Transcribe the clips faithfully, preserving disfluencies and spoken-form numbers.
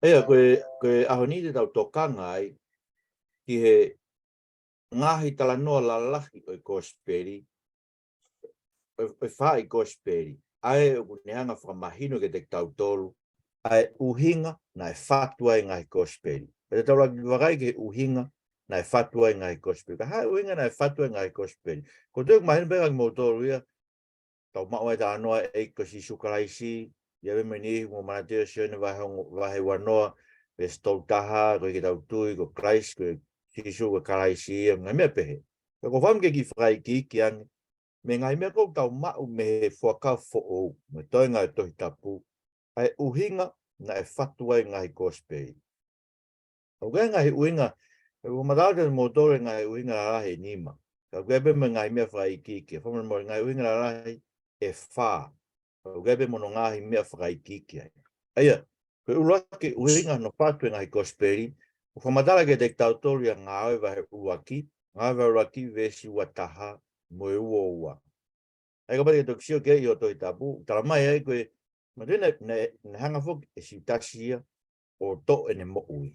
ʻIo, ko e, ko e ʻaho ni te tau tokanga ai ki he ngaahi talanoa lalahi ʻo e kosipeli, ʻo e, ʻo e faʻahi kosipeli. ʻA ē ʻoku ne hanga fakamahino kiate kitautolu ʻa e ʻuhinga naʻe fatu ai e ngaahi kosipeli. Pea te tau laki vakai ki he ʻuhinga naʻe fatu ai e ngaahi kosipeli. Ka ko e hā e ʻuhinga naʻe fatu ai e ngaahi kosipeli? Ko e toe mahino pē kia kimoutolu ia, tau maʻu ai e talanoa ʻo e ʻEiki ko Sīsū Kalaisi, ʻi he ʻaho ni, ʻi he Mātiu, Sione vahe ongo, vahe uanoa, veesi tolu taha, ko e ʻikai ke tau tui ko Kalaisi, ko Sīsū ko Kalaisi, ʻa e ngaahi meʻa pehē. Ka ʻoku ou fakaʻamu ke kiʻi fakaikiiki ange mei he ngaahi meʻa ʻoku tau maʻu mei he Fuakava Foʻou, mei he toenga ʻo e Tohi Tapu, ʻa e ʻuhinga naʻe fatu ai e ngaahi kosipeli. ʻOku ʻi ai e ngaahi ʻuhinga, ʻoku ou fakamatala atu kiate kimoutolu e ngaahi ʻuhinga lalahi ʻe nima. Ka ʻoku ʻi ai pē mo e ngaahi meʻa fakaikiiki, fakamolemole, ngaahi ʻuhinga lalahi ʻe fā. Ka ʻoku ʻi ai pē mo hono ngaahi meʻa fakaikiiki ai. ʻA ia, ko e ʻuluaki ʻuhinga hono fatu e ngaahi kosipeli, ʻoku fakamatala kiate kitautolu ia ʻi he Ngāue vahe ʻuluaki, Ngāue vahe ʻuluaki veesi ua taha mo e ua ua. ʻA ia kapau te ke toki sio ki ai ʻi hoʻo Tohi Tapu, talamai ai ko e, manatuʻi naʻe, naʻe, naʻe hanga foki ʻe Siutasi ia ʻo toʻo ʻene moʻui.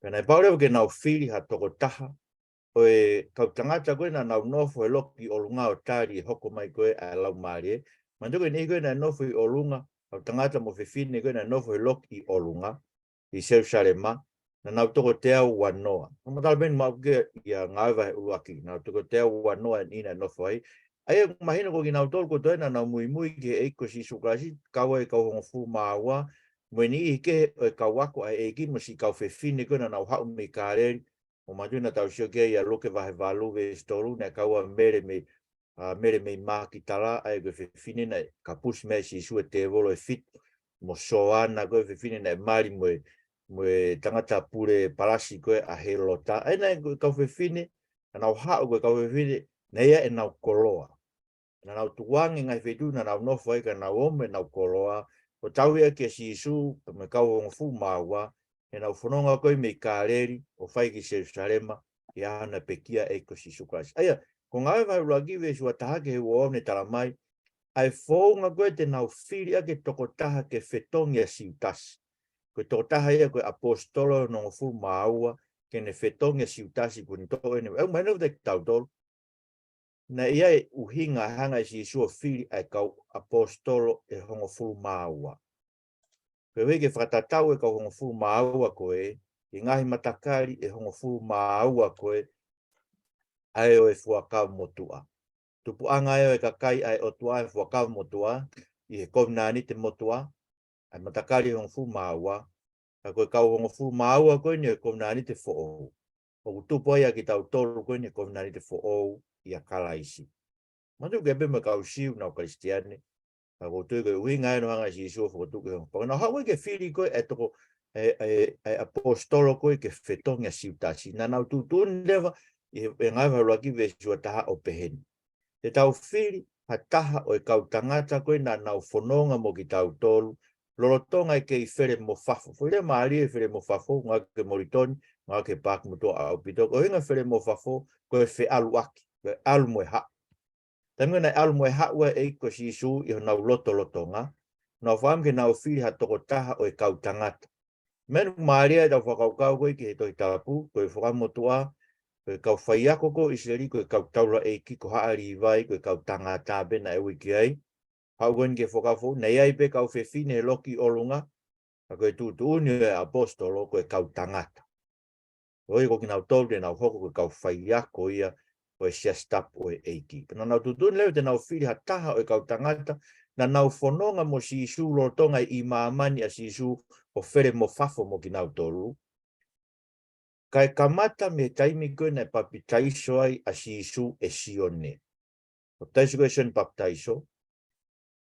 Pea naʻe pau leva ke nau fili ha tokotaha ʻo e kau tangata ko ē naʻa nau nofo he loki ʻi ʻolunga ʻo tali e hoko mai ko ē ʻa e Laumālie. Manatuʻi ko e niʻihi ko ē naʻe nofo ʻi ʻolunga, kau tangata mo fefine ko ē naʻe nofo he loki ʻi ʻolunga, ʻi Selusalema, naʻa nau toko teau uanoa. Fakamatala pē eni maʻu ki he Ngāue vahe ʻuluaki, naʻa nau toko teau uanoa e niʻihi naʻe nofo ai. ʻA ia ʻoku mahino ko kinautolu kotoa naʻa nau muimui ki he ʻEiki ko Sīsū Kalaisi, kau ai e kau hongofulu mā ua, mo e niʻihi kehe ʻo e kau ako ʻa e ʻEiki mo e siʻi kau fefine ko ē naʻa nau haʻu mei Kāleli, ʻo manatuʻi naʻa tau sio ki ai ʻia Luke vahe valu veesi tolu, naʻe kau ai ʻa Mele mei, ʻa Mele mei Makitala, ʻa ia ko e fefine naʻe kapusi mei ai ʻe Sīsū e tēvolo ʻe fitu, mo Soana ko e fefine naʻe mali mo e, mo e tangata pule palasi ko ē ʻa Hēlota. ʻA ia naʻe ko e kau fefine, naʻa nau haʻu ko e kau fefine, naʻe ʻi ai ʻenau koloa. Naʻa nau tukuange he ngaahi feituʻu naʻa nau nofo ai ka nau ō mo ʻenau koloa, ʻo tauhi ʻaki ʻa Sīsū, mo e kau hongofulu mā ua, heʻenau fononga ko ē mei Kāleli, ʻo fai ki Selusalema, ʻi he ʻaho naʻe pekia ai e ʻEiki ko Sīsū Kalaisi. ʻA ia, ko e Ngāue vahe ʻuluaki veesi ua taha ki he ua ua naʻe talamai, ʻa e founga ko ē te nau fili ʻaki e tokotaha ke fetongi ʻa Siutasi. Ko e tokotaha ia ko e ʻaposetolo hono hongofulu mā ua, ke ne fetongi ʻa Siutasi kuo ne toʻo ʻene, ʻoku mahino kiate kitautolu naʻe ʻi ai e ʻuhinga hanga ʻe Sīsū ʻo fili ʻa e kau ʻaposetolo ʻe hongofulu mā ua. Koeʻuhi ke fakatatau e kau hongofulu mā ua ko ē, ʻi he ngaahi matakali ʻe hongofulu mā ua ko ē, ʻa ē ʻo e Fuakava Motuʻa. Tupuʻanga ē ʻo e kakai ʻa e ʻOtua ʻi he Fuakava Motuʻa, ʻi he Kovinānite Motuʻa, ʻa e matakali ʻe hongofulu mā ua, ka ko e kau hongofulu mā ua ko eni ʻo e Kovinānite Foʻou. ʻOku tupu ai ʻa kitautolu ko eni he Kovinānite Foʻou ʻia Kalaisi. Manatuʻi ʻoku ʻi ai pē mo e kau Siu naʻa nau Kalisitiane, ka ʻoku ou tui ko e ʻuhinga ia naʻe hanga ʻe Sīsū ʻo fokotuʻu ke hongofulu. Naʻa nau haʻu ai ke fili ko ē e toko, e, e, e ʻaposetolo ko ē ke fetongi ʻa Siutasi. Naʻa nau tuʻutuʻuni leva ʻi he, ʻi he Ngāue vahe ʻuluaki veesi ua taha ʻo pehē ni. Te tau fili ha taha ʻo e kau tangata ko ē naʻa nau fononga mo kitautolu, lolotonga e kei felemofafo. Foʻi lea mālie e felemofafo, ngāueʻaki ʻe Molitoni, ngāueʻaki ʻe Paaki Motuʻa ʻaupito, ko e ʻuhinga felemofafo, ko e feʻaluʻaki, ko e ʻalu mo e haʻu. Taimi ko ē naʻe ʻalu mo e haʻu ai e ʻEiki ko Sīsū ʻi honau lotolotonga, naʻa nau fakaʻamu ke nau fili ha tokotaha ʻo e kau tangata. Meʻa ʻoku mālie ʻetau fakakaukau ko ē ki he Tohi Tapu, ko e Fuakava Motuʻa, ko e kau faiako ko ē ʻIsileli, ko e kau taulaʻeiki, ko haʻa Līvai, ko e kau tangata pē naʻe ui ki ai. Haʻu ko eni ki he Fuakava Foʻou, naʻe ʻi ai pē kau fefine he loki ʻi ʻolunga, ka ko e tuʻutuʻuni ʻo e ʻaposetolo, ko e kau tangata. ʻOi, ko kinautolu te nau hoko ko e kau faiako ia ʻo e Siasi Tapu ʻo e ʻEiki. Pea naʻa nau tuʻutuʻuni leva te nau fili ha taha ʻo e kau tangata naʻa nau fononga mo Sīsū lolotonga e ʻi māmani ʻa Sīsū ʻo felemofafo mo kinautolu. Kae kamata mei he taimi ko ē naʻe papitaiso ai ʻa Sīsū ʻe Sione. Papitaiso ko ē ʻe Sione Papitaiso.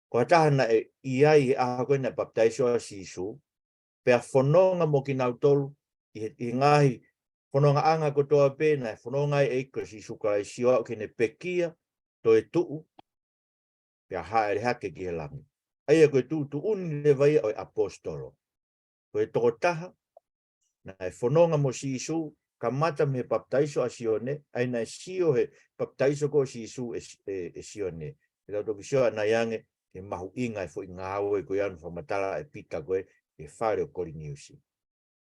Ko ha taha naʻe ʻi ai he ʻaho ko ē naʻe papitaiso ai ʻa Sīsū. Pea fononga mo kinautolu ʻi he, ʻi he ngaahi fonongaʻanga kotoa pē naʻe fononga ai e ʻEiki ko Sīsū Kalaisi ʻo aʻu ki heʻene pekia, toetuʻu, pea hāʻele hake ki he langi. ʻA ia ko e tuʻutuʻuni leva ia ʻo e ʻaposetolo. Ko e tokotaha naʻe fononga mo Sīsū, kamata mei he papitaiso ʻa Sione, ʻa ia naʻe sio he papitaiso ko ē ʻo Sīsū ʻe, ʻe, ʻe Sione. Te tau toki sio ʻanai ange ki he mahuʻinga e foʻi ngāue ko ia naʻe fakamatala ʻe Pita ko ē, he fale ʻo Koliniusi.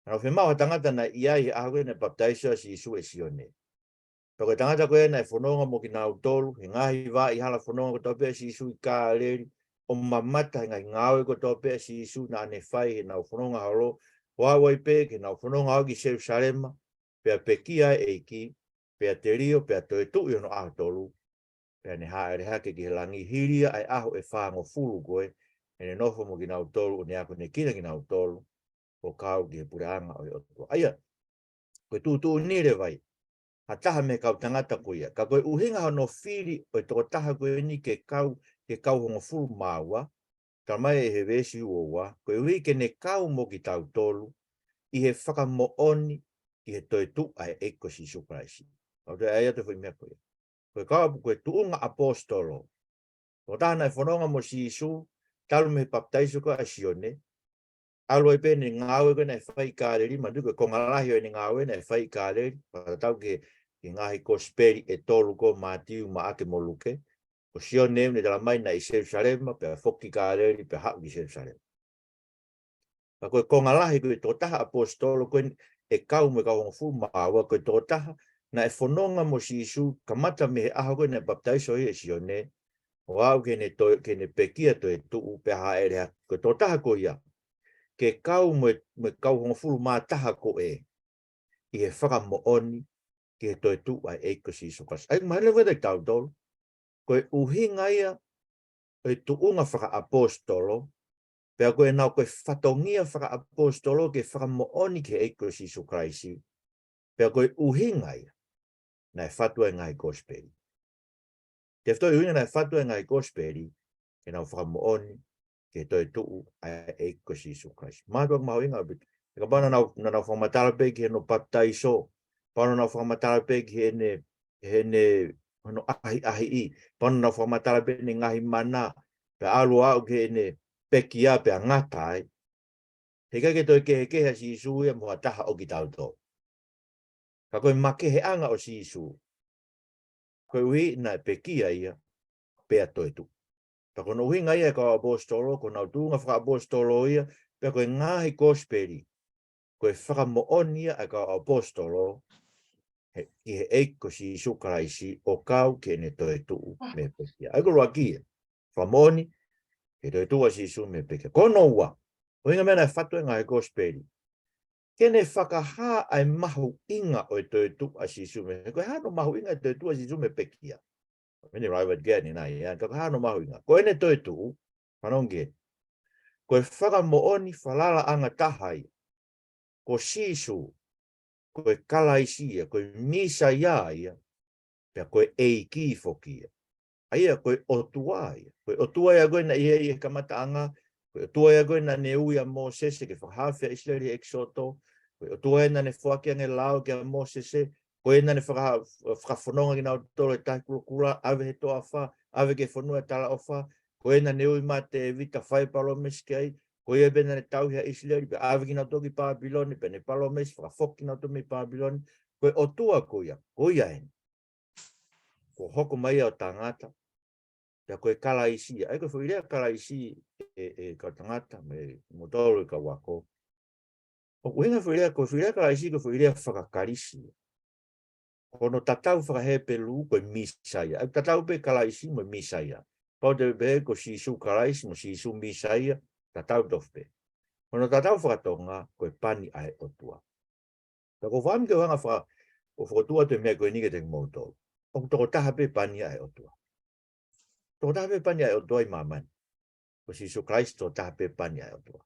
Naʻa nau fiemaʻu ha tangata naʻe ʻi ai he ʻaho ko ē naʻe papitaiso ai ʻa Sīsū ʻe Sione. Pea ko e tangata ko ē naʻe fononga mo kinautolu he ngaahi vaʻa ʻi hala fononga kotoa pē ʻa Sīsū ʻi Kāleli, ʻo mamata he ngaahi ngāue kotoa pē ʻa Sīsū naʻa ne fai heʻenau fononga holo, ʻo aʻu ai pē ki heʻenau fononga ʻo aʻu ki Selusalema, pea pekia ai e ʻEiki, pea telio, pea toetuʻu ʻi hono ʻaho tolu, pea ne hāʻele hake ki he langi. Hili ia ʻa e ʻaho ʻe fāngofulu ko ē ʻene nofo mo kinautolu, ʻo ne akonekina kinautolu ʻo kau ki he puleʻanga ʻo e ʻOtua. ʻA ia, ko e tuʻutuʻuni leva ia ʻa ha taha mei he kau tangata ko ia. Ka ko e ʻuhinga hono fili ʻo e tokotaha ko eni ke kau, ke kau hongofulu mā ua, talamai ʻe he veesi ua ua, koeʻuhi ke ne kau mo kitautolu ʻi he fakamoʻoni ki he toetuʻu ʻa e ʻEiki ko Sīsū Kalaisi. Kau toe ʻai atu e foʻi meʻa ko ia. Ko e kau, ko e tuʻunga ʻaposetolo. Tokotaha naʻe fononga mo Sīsū, talu mei he papitaiso ko ē ʻa Sione, ʻalu ai pē ʻene ngāue ko ē naʻe fai ʻi Kāleli, manatuʻi ko e konga lahi ʻo ʻene ngāue naʻe fai ʻi Kāleli, fakatatau ki he, ki he ngaahi kosipeli ʻe tolu ko Mātiu, Maʻake mo Luke. Ko Sione ʻoku ne talamai naʻe ʻi Selusalema, pea foki ki Kāleli, pea haʻu ki Selusalema. Ka ko e konga lahi ko e tokotaha ʻaposetolo ko eni ʻe kau mo e kau hongofulu mā ua, ko e tokotaha naʻe fononga mo Sīsū, kamata mei he ʻaho ko ē naʻe papitaiso ai ʻe Sione, ʻo aʻu ki heʻene toe, ki heʻene pekia toetuʻu pea hāʻele hake. Ko e tokotaha ko ia ke kau mo e, mo e kau hongofulu mā taha ko ē ʻi he fakamoʻoni ki he toetuʻu ʻa e ʻEiki ko Sīsū Kalaisi. ʻA ia, mahalo ko e taha tautolu. Ko e ʻuhinga ia ʻo e tuʻunga fakaʻaposetolo, pea ko ʻenau, ko e fatongia fakaʻaposetolo ke fakamoʻoni ki he ʻEiki ko Sīsū Kalaisi, pea ko e ʻuhinga ia naʻe fatu ai e ngaahi kosipeli. Tefito e ʻuhinga naʻe fatu ai e ngaahi kosipeli, ke nau fakamoʻoni ki he toetuʻu ʻa e ʻEiki ko Sīsū Kalaisi. Mātuʻaki mahuʻinga ʻaupito. He kapau naʻa nau, naʻa nau fakamatala pē ki hono papitaiso, kapau naʻa nau fakamatala pē ki heʻene, heʻene, hono ʻahiʻahiʻi, kapau naʻa nau fakamatala pē ki heʻene ngaahi mana, pea ʻalu ʻo aʻu ki heʻene pekia pea ngata ai. Heʻikai ke toe kehekehe ʻa Sīsū ia mo ha taha ʻo kitautolu. Ka ko e makeheʻanga ʻo Sīsū, koeʻuhi naʻe pekia ia, pea toetuʻu. Pea ko hono ʻuhinga ia e kau ʻaposetolo, ko honau tuʻunga fakaʻaposetolo ia, pea ko e ngaahi kosipeli, ko e fakamoʻoni ia ʻa e kau ʻaposetolo, he, ki he ʻEiki ko Sīsū Kalaisi ʻo kau ki heʻene toetuʻu mei he pekia. ʻA ia ko e ʻuluaki ia, fakamoʻoni ki he toetuʻu ʻa Sīsū mei he pekia. Ko hono ua, ʻuhinga meʻa naʻe fatu ai e ngaahi kosipeli, ke ne fakahā ʻa e mahuʻinga ʻo e toetuʻu ʻa Sīsū mei he, ko e hā hono mahuʻinga e toetuʻu ʻa Sīsū mei he pekia. Meni raivat gani nai, ia, ka ko e hā hono mahuʻinga. Ko ʻene toetuʻu, fanongo ki he, ko e fakamoʻoni falalaʻanga taha ia, ko Sīsū, ko e Kalaisi ia, ko e Mīsaia ia, pea ko e ʻEiki foki ia. ʻA ia, ko e ʻOtua ia. Ko e ʻOtua ia ko ē naʻe ʻi he, ʻi he kamataʻanga, ko e ʻOtua ia ko ē naʻa ne ui ʻa Mōsese ke fakahaofi ʻa ʻIsileli he ʻEkisoto, ko e ʻOtua ia naʻa ne foaki ange e lao kia Mōsese, ko ia naʻa ne faka-, fakafononga kinautolu he Tahi Kulokula, ʻave he toafa, ʻave ki he fonua ʻo e talaʻofa, ko ia naʻa ne ui mai ʻa Tēvita, fai e palōmesi ki ai, ko ia pē naʻa ne tauhi ʻa ʻIsileli, pea ʻave kinautolu ki Pāpilone, pea ne palōmesi fakafoki kinautolu mei Pāpilone, ko e ʻOtua ko ia, ko ia eni. Kuo hoko mai ia ʻo tangata, pea ko e Kalaisi ia. ʻA ia ko e foʻi lea Kalaisi ē, ē, kau tangata, mo kimoutolu e kau ako. ʻOku ʻuhinga e foʻi lea, ko e foʻi lea Kalaisi, ko e foʻi lea faka-Kalisi. Ko hono tatau faka-Hepelū, ko e Mīsaia. ʻA ia tatau pē Kalaisi mo e Mīsaia. Kapau te pehē ko Sīsū Kalaisi mo Sīsū Mīsaia, tatau tofu pē. Ko hono tatau faka-Tonga, ko e pani ʻa e ʻOtua. Pea ʻoku ou fakaʻamu ke u hanga ʻo faka-, ʻo fokotuʻu atu e meʻa ko eni kiate kimoutolu. ʻOku tokotaha pē pani ʻa e ʻOtua. Tokotaha pē pani ʻa e ʻOtua ʻi māmani. Ko Sīsū Kalaisi tokotaha pē pani ʻa e ʻOtua.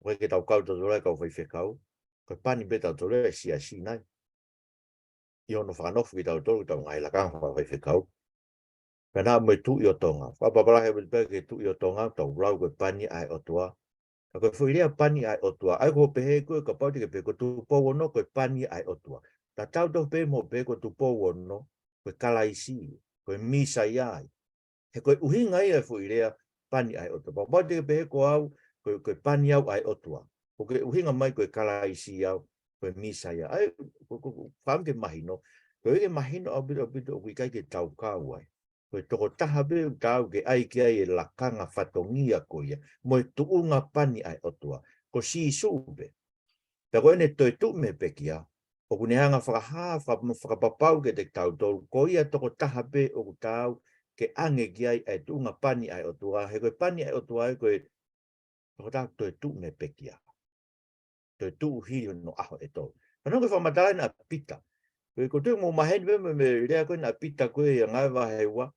ʻOku ʻikai ke tau kau tautolu ia he kau faifekau. Ko e pani pē tautolu ia he siasi nai. ʻI hono fakanofo kitautolu, ki heʻetau ngaahi lakanga fakafaifekau. Pea naʻa mo e Tuʻi ʻo Tonga. Fakapapālangi ʻaupito pē ki he Tuʻi ʻo Tonga, tau lau ko e pani ʻa e ʻOtua. Ka ko e foʻi lea pani ʻa e ʻOtua. ʻA ia ko hoʻo pehē ko ē, kapau te ke pehē ko Tupou Ono ko e pani ʻa e ʻOtua. Tatau tofu pē mo hoʻo pehē ko Tupou Ono, ko e Kalaisi, ko e Mīsaia ia. He ko e ʻuhinga ia e foʻi lea pani ʻa e ʻOtua. Kapau te ke pehē ko au, ko, ko e pani au ʻa e ʻOtua. ʻOku ke ʻuhinga mai ko e Kalaisi au, ko e Mīsaia. ʻA ia, ko, ko, ko, fakaʻamu ke mahino. Ko e mahino ʻaupito, ʻaupito, ʻoku ʻikai ke tau kau ai. ko e tokotaha pē ʻoku taau ke ʻai ki ai e lakanga fatongia ko ia, mo e tuʻunga pani ʻa e ʻOtua, ko Sīsū pē. Pea ko ʻene toetuʻu mei he pekia, ʻoku ne hanga fakahā, faka-, fakapapau kiate kitautolu, ko ia tokotaha pē ʻoku taau ke ʻange ki ai ʻa e tuʻunga pani ʻa e ʻOtua, he ko e pani ʻa e ʻOtua ia ko e tokotaha toetuʻu mei he pekia. Toetuʻu hili hono ʻaho ʻe tolu. Pea naʻe ko e fakamatala ʻena ʻa Pita. Ko e, ko e tuʻu mo maheni pē mo e lea ko ena ʻa Pita ko e ʻi he Ngāue vahe ua.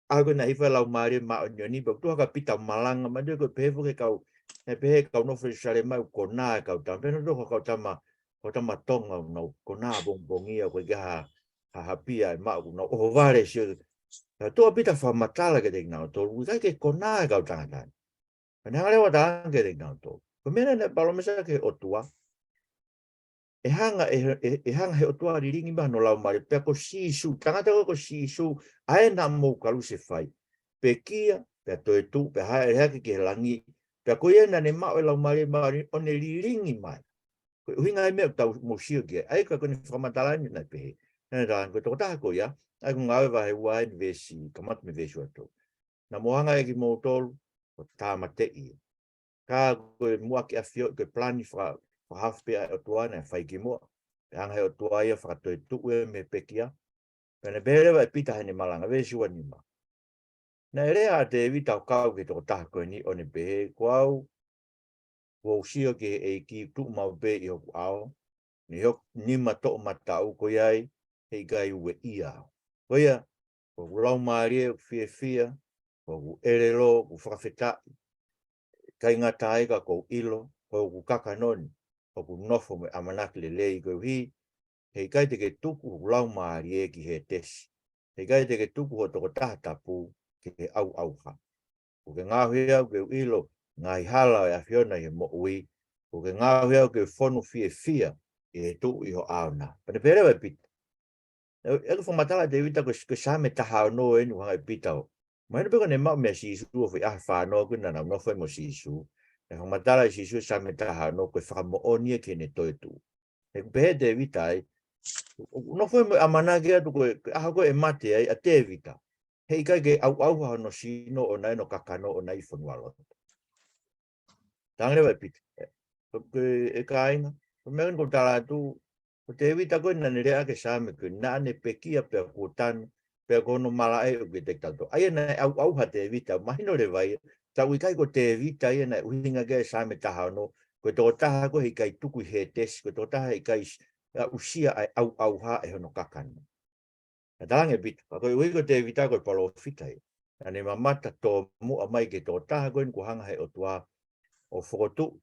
ʻA ko ena hifo e Laumālie Māʻoniʻoni pea tuʻu hake ʻa Pita malanga mai ko e pehē foki e kau, ʻe pehē kau nofo ʻi Selusalema ʻoku konā e kau tama. Pea nofo ko e kau tama, kau tama Tonga ʻoku nau konā pongipongia ko e ʻikai ha, ha, ha pia ʻe maʻu ʻoku nau ʻohovale sio. Pea tuʻu ʻa Pita fakamatala kiate kinautolu, ʻikai ke konā e kau tangata ni. Pea ne hanga leva ʻo talaange kiate kinautolu. Ko e meʻa naʻe palōmesi ki he ʻOtua. ʻE hanga, ʻe, ʻe, ʻe hanga he ʻOtua ʻo lilingi mai hono Laumālie, pea ko Sīsū, tangata ko, ko Sīsū, ʻa ē naʻa mou kalusefai. Pekia, pea toetuʻu, pea hāʻele hake ki he langi, pea ko ia naʻa ne maʻu e Laumālie Māʻoniʻoni ʻo ne lilingi mai. Ko e ʻuhinga e meʻa ʻoku tau mou sio ki ai. ʻA ia ka ko ʻene fakamatala ni naʻe pehē. Naʻe talaange ko e tokotaha ko ia, ʻa ia ko Ngāue vahe ua ʻeni veesi, kamata mei he veesi ua tolu. Naʻa mou hanga ʻe kimoutolu ʻo tāmateʻi ia. Ka ko e muʻaki ʻafioʻi ko e palani faka-, fakahaofi pē ʻa e ʻOtua naʻe fai kimuʻa. Pea hanga he ʻOtua ia ʻo fakatoetuʻu ia mei he pekia. Pea ne pehē leva ʻe Pita heʻene malanga, veesi ua nima. Naʻe lea ʻa Tēvita ʻo kau ki he tokotaha ko eni ʻo ne pehē, ko au, kuo u sio ki he ʻEiki tuʻu maʻu pē ʻi hoku ʻao, ni hoku nima toʻomataʻu ko ia ai, heʻikai ueʻia au. Ko ia, ko hoku laumālie ʻoku fiefia, ko hoku ʻelelo ʻoku fakafetaʻi, ʻikai ngata ai ka ʻoku ou ʻilo, ko hoku kakano ni, ʻoku nofo mo e ʻamanaki lelei koeʻuhi, heʻikai te ke tuku hoku laumālie ki Hētesi, heʻikai te ke tuku ho tokotaha tapu ki he ʻauʻauha. ʻOku ke ngaohi au ke u ʻilo ngaahi hala ʻo e ʻAfiona ʻi he moʻui. ʻOku ke ngaohi au ke u fonu fiefia ʻi he tuʻu ʻi ho ʻao na. Pea ne pehē leva ʻe Pita. ʻE, ʻe fakamatala ʻe Tēvita ko, ko e Saame taha ono ʻeni ʻoku hanga ʻe Pita ʻo. Mahino pē ko ʻene maʻu meia Sīsū ʻo fai ʻaho fāngofulu ko ena naʻa nau nofo ai mo Sīsū. ʻE fakamatala ʻe Sīsū Saame taha ono ko e fakamoʻoni ia ki heʻene toetuʻu. He ʻoku pehē ʻe Tēvita ai, ʻoku nofo ai mo e ʻamanaki atu ko e, ko e ʻaho ko ē ʻe mate ai ʻa Tēvita, heʻikai ke ʻauʻauha hono sino ʻoʻona ʻi hono kakano ʻoʻona ʻi fonualoto. Talaange leva ʻe Pita. Ko e, ko e kāinga, ko e meʻa ko eni ʻoku ou tala atu, ko Tēvita ko ē naʻa ne lea ki he Saame ko ē, naʻa ne pekia pea kuo tanu, pea ko hono malaʻe ʻoku ʻiate kitautolu. ʻA ia naʻe ʻauʻauha ʻa Tēvita, mahino leva ia, ka ʻoku ʻikai ko Tēvita ia naʻe ʻuhinga ki ai e Saame taha ono, ko e tokotaha ko ē heʻikai tuku ʻi Hētesi, ko e tokotaha heʻikai s-, aʻusia ʻa e ʻauʻauha ʻe hono kakano. Naʻe talaange ʻe Pita, ka koeʻuhi ko Tēvita ko e palōfita ia. Naʻa ne mamata tōmuʻa mai ki he tokotaha ko eni kuo hanga he ʻOtua ʻo fokotuʻu,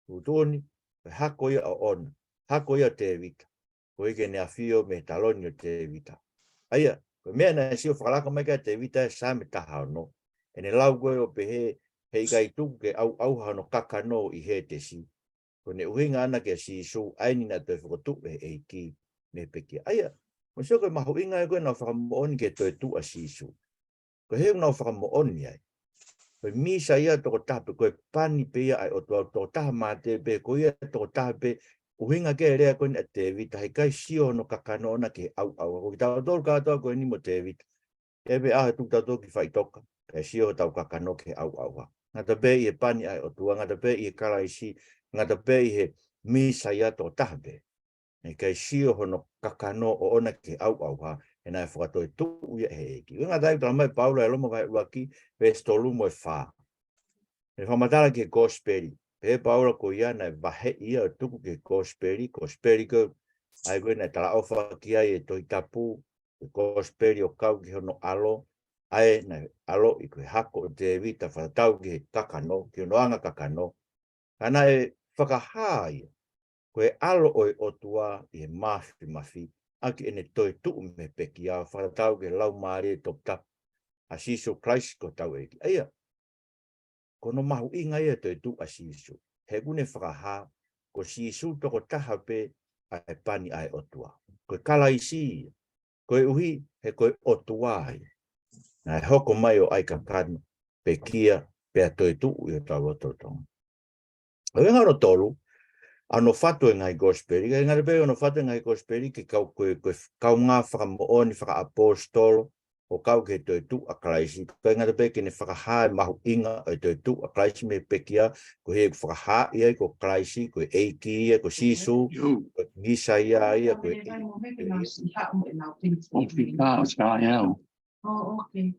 tuʻutuʻuni, ko e hako ia ʻoʻona, hako ia ʻo Tēvita, koeʻuhi ke ne ʻafio mei he taloni ʻo Tēvita. ʻA ia, ko e meʻa naʻe sio fakalaka mai ki ai ʻa Tēvita he Saame taha ono, ʻene lau ko ē ʻo pehē, heʻikai tuku ke ʻauʻauha hono kakano ʻi Hētesi, ko ʻene ʻuhinga ʻana kia Sīsū, ʻa eni naʻe toe fokotuʻu ʻe he ʻEiki mei he pekia. ʻA ia, mou sio ko e mahuʻinga ia ko ē ʻenau fakamoʻoni ki he toetuʻu ʻa Sīsū. Ko e hā ʻenau fakamoʻoni ai? Ko e Mīsaia tokotaha pē, ko e pani pē ia ʻa e ʻOtua, tokotaha mate pē, ko ia tokotaha pē, ʻuhinga ki he lea ko eni ʻa Tēvita, heʻikai sio hono kakano ʻoʻona ki he ʻauʻauha. Ko kitautolu kātoa ko eni mo Tēvita. ʻE pē ʻaho ʻe tuku tautolu ki faʻitoka, kae sio hotau kakano ki he ʻauʻauha. Ngata pē ʻi he pani ʻa e ʻOtua, ngata pē ʻi he Kalaisi, ngata pē ʻi he Mīsaia tokotaha pē. Heʻikai sio hono kakano ʻoʻona ki he ʻauʻauha, he naʻe fakatoetuʻu ia ʻe he ʻEiki. ʻOku ngata ai ʻoku talamai ʻe Paula ʻi Loma vahe ʻuluaki, veesi tolu mo e fā. ʻE fakamatala ki he kosipeli. Pehē ʻe Paula ko ia naʻe vaheʻi ia ʻo tuku ki he kosipeli, kosipeli ko ia ko ē naʻe talaʻofa ki ai e Tohi Tapu, ko e kosipeli ʻo kau ki hono ʻAlo, ʻa ē naʻe ʻaloʻi ko e hako ʻo Tēvita fakatatau ki he kakano, ki hono anga kakano. Ka naʻe fakahā ia, ko e ʻAlo ʻo e ʻOtua ʻi he māfimafi, ʻaki ʻene toetuʻu mei he pekia ʻo fakatatau ki he Laumālie Toputapu, ʻa Sīsū Kalaisi ko hotau ʻEiki. ʻA ia, ko hono mahuʻinga ia e toetuʻu ʻa Sīsū. He ʻoku ne fakahā, ko Sīsū tokotaha pē ʻa e pani ʻa e ʻOtua. Ko e Kalaisi ia, koeʻuhi, he ko e ʻOtua ia. Naʻe hoko mai ʻo ʻai kakano, pekia, pea toetuʻu ʻi hotau lotolotonga. ʻUhinga hono tolu, ʻa hono fatu e ngaahi kosipeli, ka ʻi he ngata pē hono fatu e ngaahi kosipeli, ke kau ko e, ko e kaungā fakamoʻoni, fakaʻapositolo, ʻo kau ki he toetuʻu ʻa Kalaisi. Ko e ngata pē ke ne fakahā e mahuʻinga ʻo e toetuʻu ʻa Kalaisi mei he pekia, koeʻuhi ʻoku fakahā ia ko Kalaisi, ko e ʻEiki ia, ko Sīsū, ko e Mīsaia ia, ko e ʻEiki. Oh, okay.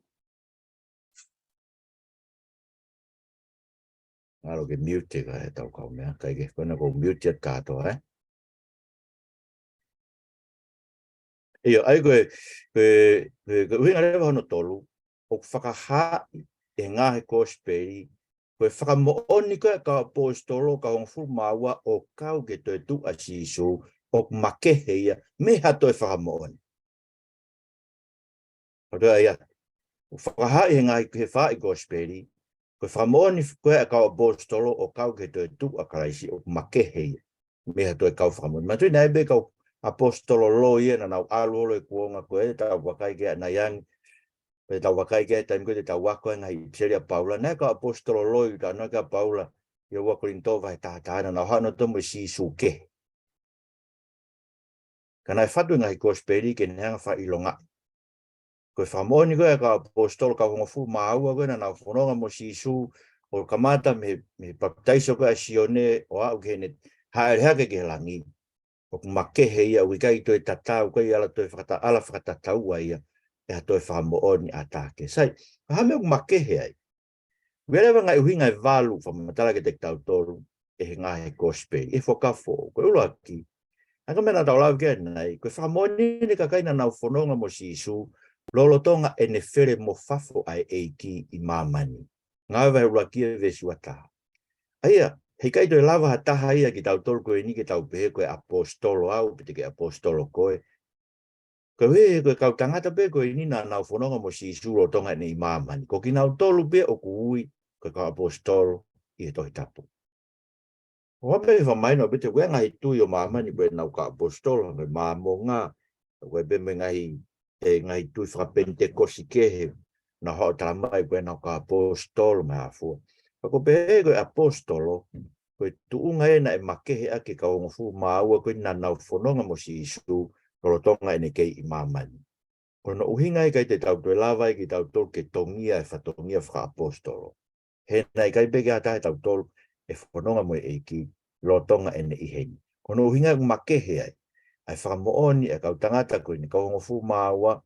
Ngalo ke mute ka he tau kau meʻa, kai ke kona ko mute at kātoa, eh? ʻIo, ʻa ia ko e, ko e, ko e, ko e ʻuhinga leva hono tolu, ʻoku fakahā ʻe he ngaahi kosipeli, ko e fakamoʻoni ko ē ʻa e kau ʻaposetolo, kau hongofulu mā ua ʻo kau ki he toetuʻu ʻa Sīsū, ʻoku makehe ia, mei ha toe fakamoʻoni. Ko e toe ia, ʻoku fakahā ʻe he ngaahi, he faʻahi kosipeli, ko e fakamoʻoni ko ē ʻa e kau ʻaposetolo ʻo kau ki he toetuʻu ʻa Kalaisi ʻoku makehe ia mei ha toe kau fakamoʻoni. Manatuʻi naʻe ʻi ai pē kau ʻaposetolo loi ia naʻa nau ʻalu holo he kuonga ko ē, tau vakai ki ai ʻanai ange, pe tau vakai ki ai taimi ko ē te tau ako ai e ngaahi ʻipiseli ʻa Paula, naʻe ʻi ai e kau ʻaposetolo loi, talanoa ki ai ʻa Paula ʻi he ua Kolinitō vahe taha taha, naʻa nau haʻu nautolu mo Sīsū kehe. Ka naʻe fatu e ngaahi kosipeli ke ne hanga ʻo fakaʻilongaʻi ko e fakamoʻoni ko ē ʻa e kau ʻaposetolo, kau hongofulu mā ua ko ē naʻa nau fononga mo Sīsū, ʻo kamata mei, mei he papitaiso ko ē ʻa Sione ʻo aʻu ki heʻene hāʻele hake ki he langi, ʻoku makehe ia, ʻoku ʻikai toe tatau, ʻikai ala toe fakata-, ala fakatataua ia ʻe ha toe fakamoʻoni ʻa taha kehe. Sai, ko e hā e meʻa ʻoku makehe ai? ʻOku ʻi ai leva e ngaahi ʻuhinga ʻe valu fakamatala kiate kitautolu ʻe he ngaahi kosipeli, ʻi he Fuakava Foʻou. Ko e ʻuluaki, ʻa ia ko e meʻa naʻa tau lave ki ai ʻanai, ko e fakamoʻoni ʻa e kakai naʻa nau fononga mo Sīsū lolotonga ʻene fele mo fafo ʻa e ʻEiki ʻi māmani. Ngāue vahe ʻuluaki ia veesi ua taha. ʻA ia, heʻikai toe lava ha taha ia kitautolu ko eni ke tau pehē ko e ʻaposetolo au, pe te ke ʻaposetolo koe. Koeʻuhi he ko e kau tangata pē ko eni naʻa nau fononga mo Sīsū lolotonga ʻene ʻi māmani. Ko kinautolu pē ʻoku ui ko e kau ʻaposetolo ʻi he Tohi Tapu. ʻOku ʻi ai pē e fakamahino pē te ʻoku ʻi ai e ngaahi tui ʻo māmani ko ʻenau kau ʻaposetolo, mo e Māmonga, ʻoku ʻi ai pē mo e ngaahi, e ngaahi tui fakapenitekosi kehe, naʻa nau talamai ko ʻenau kau ʻaposetolo mo e hā fua. Ka ko e pehē ko e ʻaposetolo, ko e tuʻunga ia naʻe makehe ʻaki e kau hongofulu mā ua ko ē naʻa nau fononga mo Sīsū lolotonga ʻene kei ʻi māmani. Ko hono ʻuhinga ia ʻikai te tau toe lava ai kitautolu ke tongia e fatongia fakaʻaposetolo. He naʻe ʻikai pē ke ʻi ai ha taha ʻiate kitautolu ʻe fononga mo e ʻEiki lolotonga ʻene ʻi heni. Ko hono ʻuhinga ia ʻoku makehe ai ʻa e fakamoʻoni ʻa e kau tangata ko eni, kau hongofulu mā ua,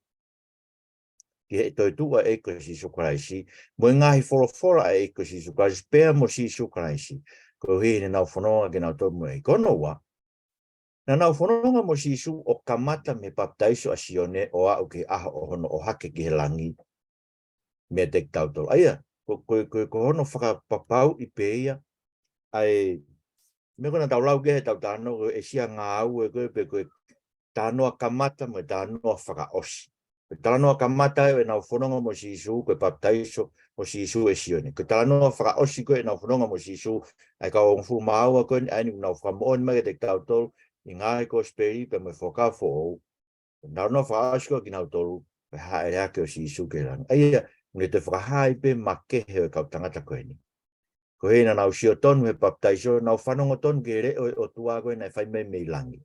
ki he toetuʻu ʻa e ʻEiki ko Sīsū Kalaisi, mo e ngaahi folofola ʻa e ʻEiki ko Sīsū Kalaisi, pea mo Sīsū Kalaisi, koeʻuhi he naʻa nau fononga kinautolu mo e ʻEiki. Ko hono ua, naʻa nau fononga mo Sīsū ʻo kamata mei he papitaiso ʻa Sione ʻo aʻu ki he ʻaho ʻo hono ʻohake ki he langi meiate kitautolu. ʻA ia, ko, ko, ko, ko hono fakapapauʻi pē ia ʻa e meʻa ko ē naʻa tau lau ki ai heʻetau talanoa ko e ʻEsia Ngāue ko ē, pe ko e talanoa kamata mo e talanoa fakaʻosi. Ko e talanoa kamata ʻa ʻenau fononga mo Sīsū, ko e papitaiso ʻo Sīsū ʻe Sione. Ko e talanoa fakaʻosi ko ē ʻenau fononga mo Sīsū, ʻa e kau hongofulu mā ua ko eni, ʻa eni ʻoku nau fakamoʻoni mai kiate kitautolu ʻi he ngaahi kosipeli pea mo e Fuakava Foʻou. Ko e talanoa fakaʻosi ko ē ʻa kinautolu, ko e hāʻele hake ʻo Sīsū ki he langi. ʻA ia, ʻoku ne toe fakahā ai pē e makehe ʻo e kau tangata ko eni. Koeʻuhi naʻa nau sio tonu he papitaiso, nau fanongo tonu ki he leʻo ʻo e ʻOtua ko ē naʻe fai mai mei langi.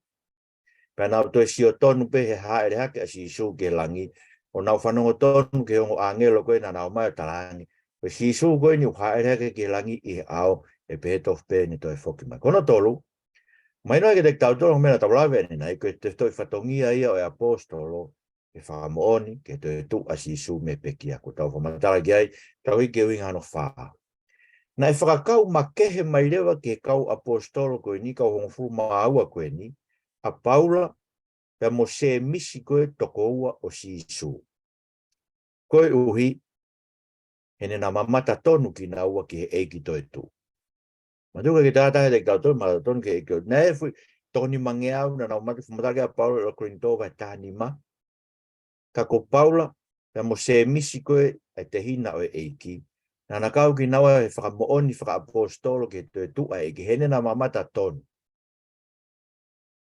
Pea nau toe sio tonu pē he hāʻele hake ʻa Sīsū ki he langi, ʻo nau fanongo tonu ki he ongo ʻāngelo ko ē naʻa nau ō mai ʻo talaange, ko Sīsū ko eni ʻoku hāʻele hake ki he langi ʻi he ʻao, ʻe pehē tofu pē ʻene toe foki mai. Ko hono tolu, mahino kiate kitautolu e meʻa naʻa tau lave ʻanenai, ko e tefitoʻi fatongia ia ʻo e ʻaposetolo, e fakamoʻoni ki he toetuʻu ʻa Sīsū mei he pekia, kuo tau fakamatala ki ai, tau hiki ki he ʻuhinga hono fā. Naʻe fakakau makehe mai leva ki he kau ʻaposetolo ko eni, kau hongofulu mā ua ko eni, ʻa Paula, pea mo Sēmisi ko e tokoua ʻo Sīsū. Koeʻuhi, he naʻa nau mamata tonu kinaua ki he ʻEiki toetuʻu. Manatuʻi ʻikai ke tau tala ʻe kitautolu, mamata tonu ki he ʻEiki toetuʻu. Naʻe fuʻu toko nimangeau naʻa nau mamata, fakamatala ki ai ʻa Paula ʻi he ʻuluaki Kolinitō vahe taha nima. Ka ko Paula, pea mo Sēmisi ko e, ʻa e tehina ʻo e ʻEiki. Naʻa na kau kinaua he fakamoʻoni fakaʻaposetolo ki he toetuʻu ʻa e ʻEiki, he naʻa na mamata tonu.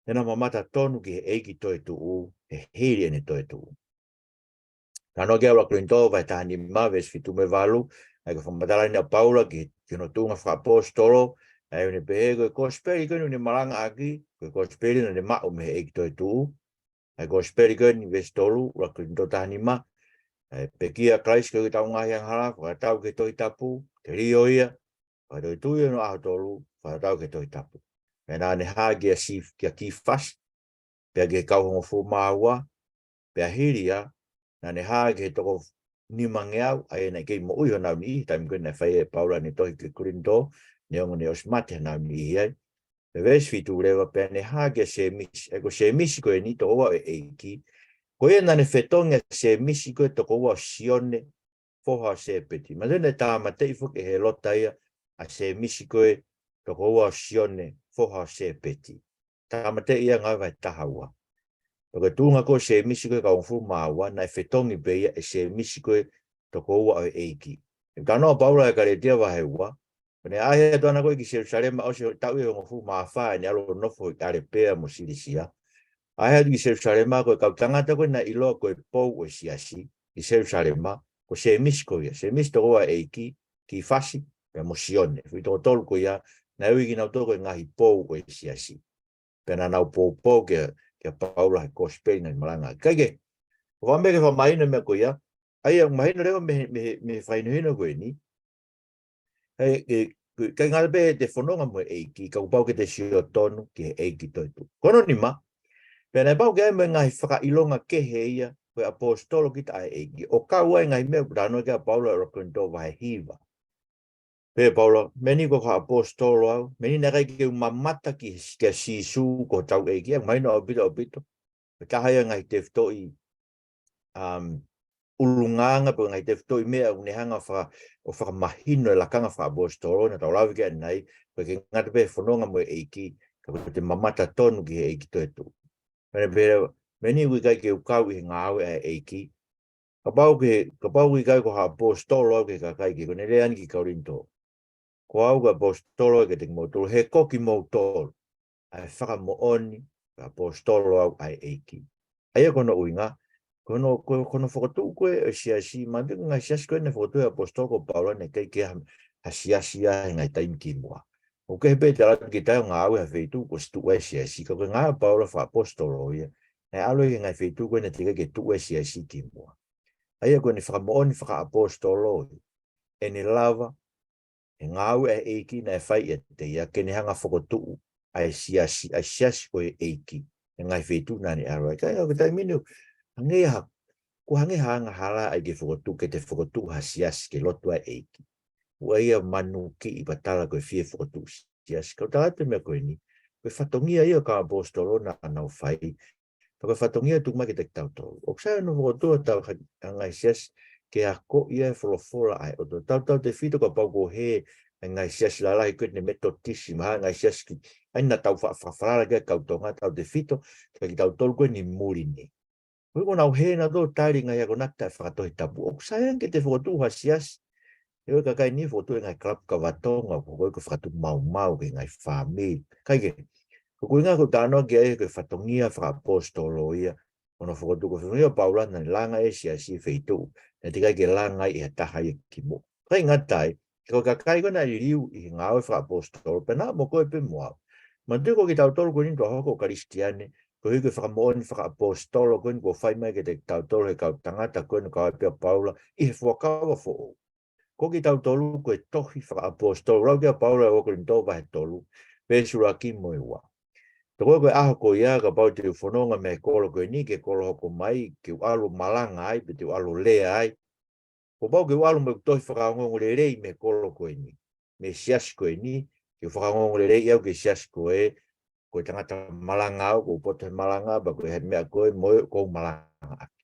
He naʻa na mamata tonu ki he ʻEiki toetuʻu, he hili ʻene toetuʻu. Talanoa ki ai ʻa e ʻuluaki Kolinitō vahe taha nima, veesi fitu mo e valu, ʻa ia ko e fakamatala ʻeni ʻa Paula ki he, ki hono tuʻunga fakaʻaposetolo, ʻa ia ʻoku ne pehē ko e kosipeli ko eni ʻoku ne malangaʻaki, ko e kosipeli naʻa ne maʻu mei he ʻEiki toetuʻu, ʻa e kosipeli ko eni veesi tolu, ʻuluaki Kolinitō taha nima, ʻE pekia ʻa Kalaisi koeʻuhi ko ʻetau ngaahi angahala, fakatatau ki he Tohi Tapu, telio ia, fakatoetuʻu ia ʻi hono ʻaho tolu, fakatatau ki he Tohi Tapu. Pea naʻa ne hā kia Sif-, kia Kifasi, pea ki he kau hongofulu mā ua, pea hili ia, naʻa ne hā ki he toko nimangeau, ʻa ia naʻe kei moʻui honau niʻihi, taimi ko ē naʻe fai ʻe Paula ʻene tohi ki Kolinitō, neongo naʻe ʻosi mate honau niʻihi ai. Pea veesi fitu leva, pea ne hā kia Sēmisi, ʻa ia ko Sēmisi ko eni, tokoua ʻo e ʻEiki. Ko ia naʻa ne fetongi ʻa Sēmisi ko e tokoua ʻo Sione, foha ʻo Sēpeti. Manatuʻi naʻe tāmateʻi foki ʻe Hēlota ia ʻa Sēmisi ko e tokoua ʻo Sione, foha ʻo Sēpeti. Tāmateʻi ia ʻi he ngāue vahe taha ua. Pea ko e tuʻunga ko ē ʻo Sēmisi ko e kau hongofulu mā ua, naʻe fetongi pē ia ʻe Sēmisi ko e tokoua ʻo e ʻEiki. ʻOku talanoa ʻa Paula ʻi he Kalētia vahe ua, ko ʻene ʻaʻahi atu ʻana ko ē ki Selūsalema ʻosi e taʻu ʻe hongofulu mā fā, ʻene ʻalu ʻo nofo ʻi ʻAlepea mo Silisia. ʻAʻahi atu ki Selūsalema, ko e kau tangata ko ē naʻe ʻiloa ko e pou ʻo e siasi ʻi Selūsalema, ko Sēmisi ko ia. Sēmisi tokoua ʻo e ʻEiki, Kifasi, pea mo Sione. Foʻi toko tolu ko ia, naʻe ui kinautolu ko e ngaahi pou ʻo e siasi. Pea naʻa nau poupou kia, kia Paula he kosipeli naʻa ne malanga. Kae kehe, ʻoku ou fakaʻamu ke fakamahino e meʻa ko ia, ʻa ia ʻoku mahino leva mei, mei, mei he fakahinohino ko eni. He, he, ʻikai ngata pē heʻete fononga mo e ʻEiki, ka kuo pau ke te sio tonu ki he ʻEiki toetuʻu. Ko hono nima, pea naʻe pau ke ʻi ai mo e ngaahi fakaʻilonga kehe ia, ko e ʻaposetolo kita ʻa e ʻEiki. ʻO kau ai e ngaahi meʻa ʻoku talanoa ki ai ʻa Paula ʻi he ʻuluaki Kolinitō vahe hiva. Pehē ʻe Paula, meʻa ni ko e kau ʻaposetolo au, meʻa ni naʻe ʻikai ke u mamata ki, kia Sīsū ko hotau ʻEiki, ʻoku mahino ʻaupito, ʻaupito. Ko e taha ia e ngaahi tefitoʻi, um, ʻulungaanga pe ngaahi tefitoʻi meʻa ʻoku ne hanga faka-, ʻo fakamahino e lakanga fakaʻaposetolo naʻa tau lave ki ai ʻanenai, ʻoku ʻikai ke ngata pē he fononga mo e ʻEiki, ka ko ʻete mamata tonu ki he ʻEiki toetuʻu. Pea ne pehē, meʻa ni ʻoku ʻikai ke u kau ʻi he ngāue ʻa e ʻEiki, kapau ke, kapau ʻoku ʻikai ko ha ʻaposetolo au ki he kakai kehe, ko ʻene lea eni ki Kolinitō. Ko au ko e ʻaposetolo au kiate kimoutolu, he ko kimoutolu ʻa e fakamoʻoni, ko e ʻaposetolo au ʻa e ʻEiki. ʻA ia ko hono ʻuhinga, ko hono, ko, ko hono fokotuʻu ko ē ʻo e siasi, manatuʻi ko e ngaahi siasi ko ē naʻe fokotuʻu ʻe he ʻaposetolo ko Paula naʻe ʻikai ke ha, ha siasi ia he ngaahi taimi kimuʻa. ʻOku kehe pē ʻete ʻalu atu ki he taimi ʻoku ngāue ha feituʻu kuo ʻosi tuʻu ai e siasi, ka ko e ngāue ʻa Paula fakaʻaposetolo ia, naʻe ʻalu ia ki he ngaahi feituʻu ko ē naʻe teʻeki ai ke tuʻu ai e siasi kimuʻa. ʻA ia ko ʻene fakamoʻoni fakaʻaposetolo ia, ʻene lava, he ngāue ʻa e ʻEiki naʻe fai ʻiate ia, ke ne hanga fokotuʻu ʻa e siasi, ʻa e siasi ʻo e ʻEiki, he ngaahi feituʻu naʻa ne ʻalu ai. Ka ʻi he taimi ni, hangē ha, kuo hangē ha angahala ʻa e ke fokotuʻu, ke te fokotuʻu ha siasi ke lotu ai e ʻEiki. ʻOua ia manuki ʻi patala ko e fie fokotuʻu siasi. Ka ʻoku tala atu e meʻa ko eni, ko e fatongia ia ʻo e kau ʻaposetolo naʻa nau fai, ka ko e fatongia ʻoku tuku mai kiate kitautolu. ʻOku sai hono fokotuʻu ʻetau ha-, ha ngaahi siasi ke akoʻi ʻa e folofola ʻa e ʻOtua. Tautautefito kapau ko e hē ʻa e ngaahi siasi lalahi ko eni Metotisi mo e ngaahi siasi ki, ʻa ia naʻa tau fa-, fa-, falala ki ai kau Tonga, tautautefito kia kitautolu ko eni muli ni. Ko e ʻikai ke nau hē nautolu ʻo tali e ngaahi akonaki taʻefakatohitapu. ʻOku sai ange ke te fokotuʻu ha siasi. ʻE ʻoua ʻe kakai ni fokotuʻu e ngaahi kalapu kava Tonga, ko e, ko e fakatupu maumau ki he ngaahi fāmili. Kae kehe, ko e ʻuhinga ʻoku ou talanoa ki ai ko e fatongia fakaʻaposetolo ia, ʻo hono fokotuʻu. Ko e fatongia ʻo Paula naʻa ne langa e siasi he feituʻu naʻe teʻeki ai ke langa ai ʻe ha taha ia kimuʻa. ʻIkai ngata ai, ka ko e kakai ko ē naʻe liliu ʻi he ngāue fakaʻaposetolo, pea naʻa mo koe pea mo au. Manatuʻi ko kitautolu ko eni ʻoku tau hoko ko Kalisitiane, koeʻuhi ko e fakamoʻoni fakaʻaposetolo ko eni kuo fai mai kiate kitautolu ʻe he kau tangata ko eni ʻoku kau ai pea Paula ʻi he Fuakava Foʻou. Ko kitautolu ko e tohi fakaʻaposetolo, lau ki ai ʻa Paula ʻi he ʻuluaki Kolinitō vahe tolu, veesi ʻuluaki mo e ua. Pea ko e, ko e ʻaho ko ia, kapau te u fononga mei he kolo ko eni ki he kolo hoko mai, ke u ʻalu ʻo malanga ai, pe te u ʻalu ʻo lea ai, kuo pau ke u ʻalu mo ʻeku tohi fakaongoongolelei mei he kolo ko eni, mei he siasi ko eni, ke u fakaongoongolelei au ki he siasi ko ē, ko e tangata malanga au, ʻoku ou poto he malanga, pea ko e hā e meʻa ko ē, mo ē ʻoku ou malangaʻaki.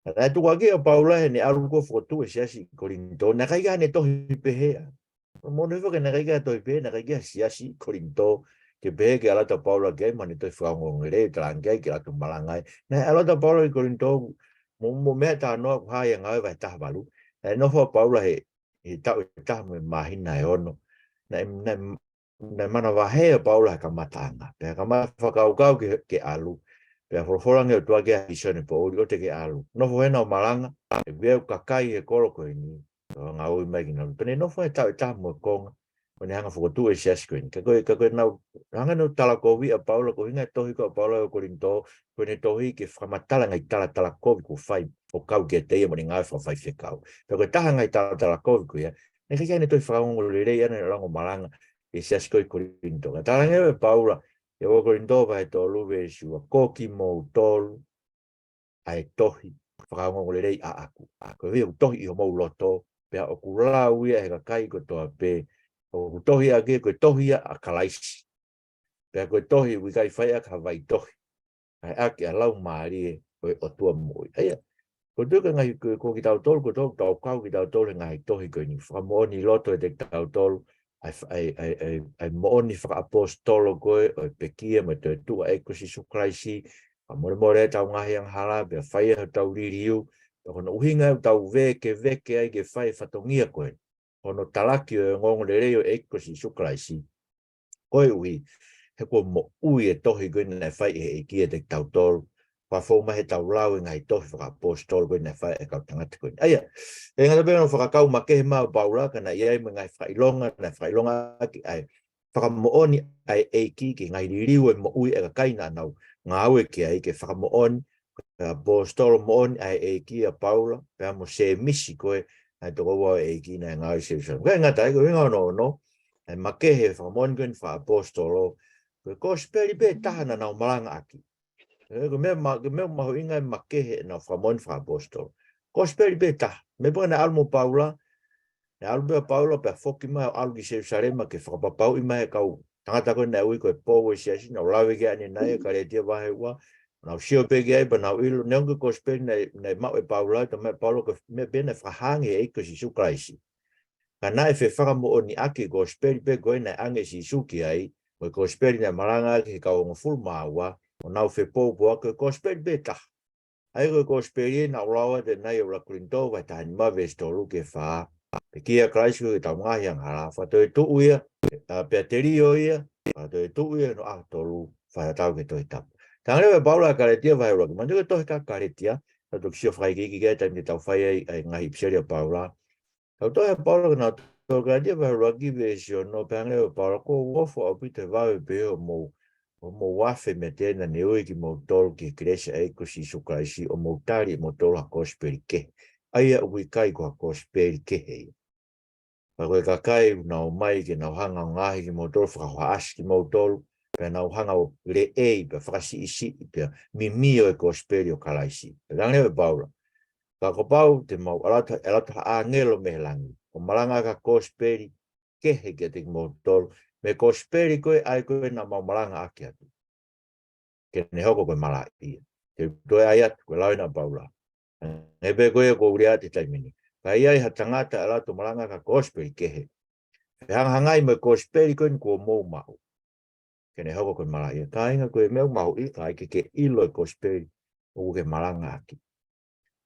Naʻe tukuakiʻi ʻa Paula heʻene ʻalu ko ē ʻo fokotuʻu e siasi ʻi Kolinitō, naʻe ʻikai ke ʻi ai haʻane tohi pehē. Moʻoni foki naʻe ʻikai ke ʻi ai ha tohi pehē, naʻe ʻikai ke ʻi ai ha siasi ʻi Kolinitō, ke pehē ke ʻalu atu ʻa Paula ki ai mo ʻene tohi fakaongoongolelei, talaange ki ai ke ʻalu atu ʻo malanga ai. Naʻe ʻalu atu ʻa Paula ki Kolinitō, mo, mo e meʻa ʻoku talanoa ʻoku hā ʻi he Ngāue vahe taha valu. Naʻe nofo ʻa Paula he, he taʻu ʻe taha mo e māhina ʻe ono. Naʻe, naʻe, naʻe manavahē ʻa Paula he kamataʻanga. Pea kamata fakakaukau ke, ke ʻalu. Pea folofola ange ʻe he ʻOtua kia Sīsū ʻi he pōʻuli, ʻoua te ke ʻalu. Nofo hena ʻo malanga, ʻe ʻi ai e kakai he kolo ko eni ʻoku ngāue mai kinautolu. Pea ne nofo he taʻu ʻe taha mo e konga. ʻo ne hanga ʻo fokotuʻu e siasi ko eni. Ka ko e, ka ko e nau, hanga ʻo tala kovi ʻa Paula, ko e ʻuhinga e tohi ko ē ʻa Paula ʻi he Kolinitō, ko ʻene tohi ke fakamatala e ngaahi talatalakovi kuo fai ʻo kau kiate ia mo ʻene ngāue fakafaifekau. Pea ko e taha e ngaahi talatalakovi ko ia, naʻe ʻikai ke ʻi ai haʻane tohi fakaongoongolelei ʻaʻana ʻo ne langa malanga ki he siasi ko ē ʻi Kolinitō. Ka talaange ʻe Paula, ʻi he ua Kolinitō vahe tolu veesi ua, ko kimoutolu ʻa e tohi fakaongoongolelei ʻaʻaku. ʻA, ko e ʻuhi ʻoku tohi ʻi homou loto, pea ʻoku lau ia ʻe he kakai kotoa pē, ʻoku tohi ʻaki, ko e tohi ia ʻa Kalaisi. Pea ko e tohi ʻoku ʻikai fai ʻaki ha vaitohi, ʻa e ʻaki ʻa e Laumālie ʻo e ʻOtua moʻui. ʻA ia, ko e tuʻu ko e ngaahi ko, ko kitautolu, ko tau, tau kau kitautolu he ngaahi tohi ko eni, fakamoʻoni loto ʻiate kitautolu, ʻa e, ʻa e, ʻa e, ʻa e, ʻa e moʻoni fakaʻapositolo ko ē, ʻo e pekia mo e toetuʻu ʻa e ʻEiki ko Sīsū Kalaisi, fakamolemole ʻetau ngaahi angahala, pea fai ʻetau liliu, pea ko hono ʻuhinga ʻoku tau vēkeveke ai ke fai e fatongia ko ē, hono talaki ʻo e ongoongolelei ʻo e ʻEiki ko Sīsū Kalaisi. Koeʻuhi, he kuo moʻui e tohi ko ē naʻe fai ʻe he ʻEiki ʻiate kitautolu, pea fou mai heʻetau lau e ngaahi tohi fakaʻapositolo ko ē naʻe fai ʻe he kau tangata ko ē. ʻA ia, ʻe ngata pē hono fakakau makehe mai ʻa Paula, ka naʻe ʻi ai mo e ngaahi fakaʻilonga, naʻe fakaʻilonga ʻaki ʻa e fakamoʻoni ʻa e ʻEiki ki he ngaahi liliu ʻo e moʻui ʻa e kakai naʻa nau ngāue ki ai, ke fakamoʻoni, ko e ʻapositolo moʻoni ʻa e ʻEiki ʻa Paula, pea mo Sēmisi ko ē, ʻa e tokoua ʻo e ʻEiki naʻe ngāue ʻi Selusalema. Ka ʻe ngata ai, ko e ʻuhinga hono ono, ʻa e makehe e fakamoʻoni ko eni fakaʻapositolo, ko e kosipeli pē taha naʻa nau malanga ʻaki. ʻE, ko e meʻa ma-, ko e meʻa mahuʻinga e makehe ʻenau fakamoʻoni fakaʻapositolo. Kosipeli pē taha. Meʻa pē naʻe ʻalu mo Paula, naʻe ʻalu pē ʻa Paula pea foki mai ʻo ʻalu ki Selusalema ke fakapapauʻi mai e kau tangata ko ē naʻe ui ko e pou ʻo e siasi, naʻa nau lave ki ai ʻanenai, Kalētia vahe ua, naʻa nau sio pē ki ai pea nau ʻilo, neongo ko e kosipeli naʻe, naʻe maʻu ʻe Paula, ka ko e meʻa ʻa Paula ko e meʻa pē naʻe fakahā ange ʻe he ʻEiki ko Sīsū Kalaisi. Ka naʻe fefakamoʻoniʻaki e kosipeli pē ko ē naʻe ʻange ʻe Sīsū ki ai, mo e kosipeli naʻe malanga ʻaki ʻe he kau hongofulu mā ua, ʻo nau fepōpoaki, ko e kosipeli pē taha. ʻA ia ko e kosipeli ē naʻa ku lau atu ʻanenai ʻi he ua Kolinitō vahe taha nima veesi tolu ki he fā, pekia ʻa Kalaisi koeʻuhi ko ʻetau ngaahi angahala, fakatoetuʻu ia, ʻa, pea telio ia, fakatoetuʻu ia ʻi hono ʻaho tolu, fakatatau ki he Tohi Tapu. Talaange leva ʻe Paula ʻi Kalētia vahe ua, manatu ki he tohi ko ē Kalētia, tau toki sio fakaikiiki ki ai he taimi te tau fai ai ʻa e ngaahi ʻipiseli ʻa Paula. Tau tohi ʻa Paula ki he kau Kalētia vahe ua ki he veesi ono, pehē ange ʻe Paula, ʻoku ou ofo ʻaupito he vave pē ʻo mou, ʻo mou afe meiate ia naʻa ne ui kimoutolu ki he kelesi ʻa e ʻEiki ko Sīsū Kalaisi, ʻo mou tali ʻe moutolu ha kosipeli kehe. ʻA ia ʻoku ʻikai ko ha kosipeli kehe ia. Pea ko e kakai ʻoku nau ō mai ke nau hanga ʻo ngaohi kimoutolu, fakahohaʻasi kimoutolu, pea nau hanga ʻo leʻei, pea fakasiʻisiʻi, pea mimio e kosipeli ʻo Kalaisi. Pea talaange leva ʻe Paula, ka kuo pau te mau ʻalu atu, ʻalu atu ha ʻāngelo mei he langi, ʻo malanga ʻaki ha kosipeli kehe kiate kimoutolu, mei he kosipeli ko ē ʻa ia ko ē naʻa mau malanga ʻaki atu, ke ne hoko ko e malaʻia. Te u toe ʻai atu, ko e lau ena ʻa Paula. He pē ko ia ʻoku ou lea atu he taimi ni. Ka ʻi ai ha tangata ʻe ʻalu atu ʻo malanga ʻaki ha kosipeli kehe, fehangahangai mo e kosipeli ko eni kuo mou maʻu, ke ne hoko ko e malaʻia. Kāinga, ko e meʻa mahuʻinga ia ke ke ʻilo e kosipeli ʻoku ke malanga ʻaki.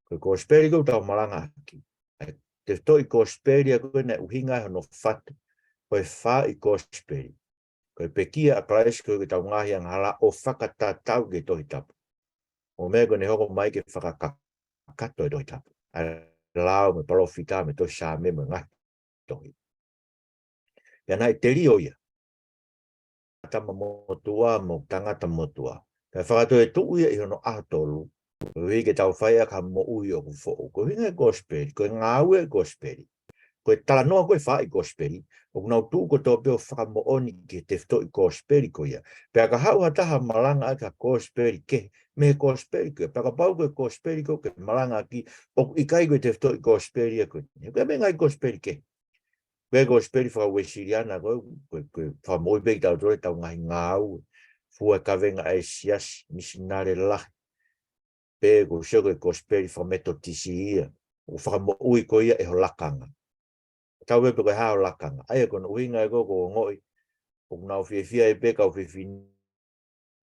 Ko e kosipeli ko ē ʻoku tau malanga ʻaki, ʻa e tefitoʻi kosipeli ia ko ē naʻe ʻuhinga ai hono fatu ko e faaʻi kosipeli, ko e pekia ʻa Kalaisi koeʻuhi ko ʻetau ngaahi angahala, ʻo fakatatau ki he Tohi Tapu. ʻO meʻa ko ē naʻe hoko mai ke fakakakato e Tohi Tapu. ʻA e lao mo e palōfita mo e tohi Saame mo e ngaahi tohi. Pea naʻe telio ia, tama motuʻa mo tangata motuʻa. Pea fakatoetuʻu ia ʻi hono ʻaho tolu, koeʻuhi ke tau fai ʻaki ha moʻui ʻoku foʻou. Ko e ʻuhinga e kosipeli, ko e ngāue e kosipeli, ko e talanoa ko ē faaʻi kosipeli, ʻoku nau tuʻu kotoa pē ʻo fakamoʻoni ki he tefitoʻi kosipeli ko ia. Pea ka haʻu ha taha ʻo malanga ʻaki ha kosipeli kehe mei he kosipeli ko ia, pea kapau ko e kosipeli ko ē ʻoku ke malanga ʻaki ʻoku ʻikai ko e tefitoʻi kosipeli ia ko eni, he ko e meʻa ngaahi kosipeli kehe. Ko e kosipeli faka-Uēsiliana ko ē, ko e, ko e fakamoʻui pē kitautolu ʻetau ngaahi ngāue, fua e kavenga ʻa e siasi, misinale lahi. Pe ko e sio ko e kosipeli faka-Metotisi ia, ʻoku fakamoʻui ko ia ʻe ho lakanga. Tau pehē pe ko e hā ho lakanga. ʻA ia ko hono ʻuhinga ia ko ē ʻoku ou ongoʻi ʻoku nau fiefia ai pē kau fefine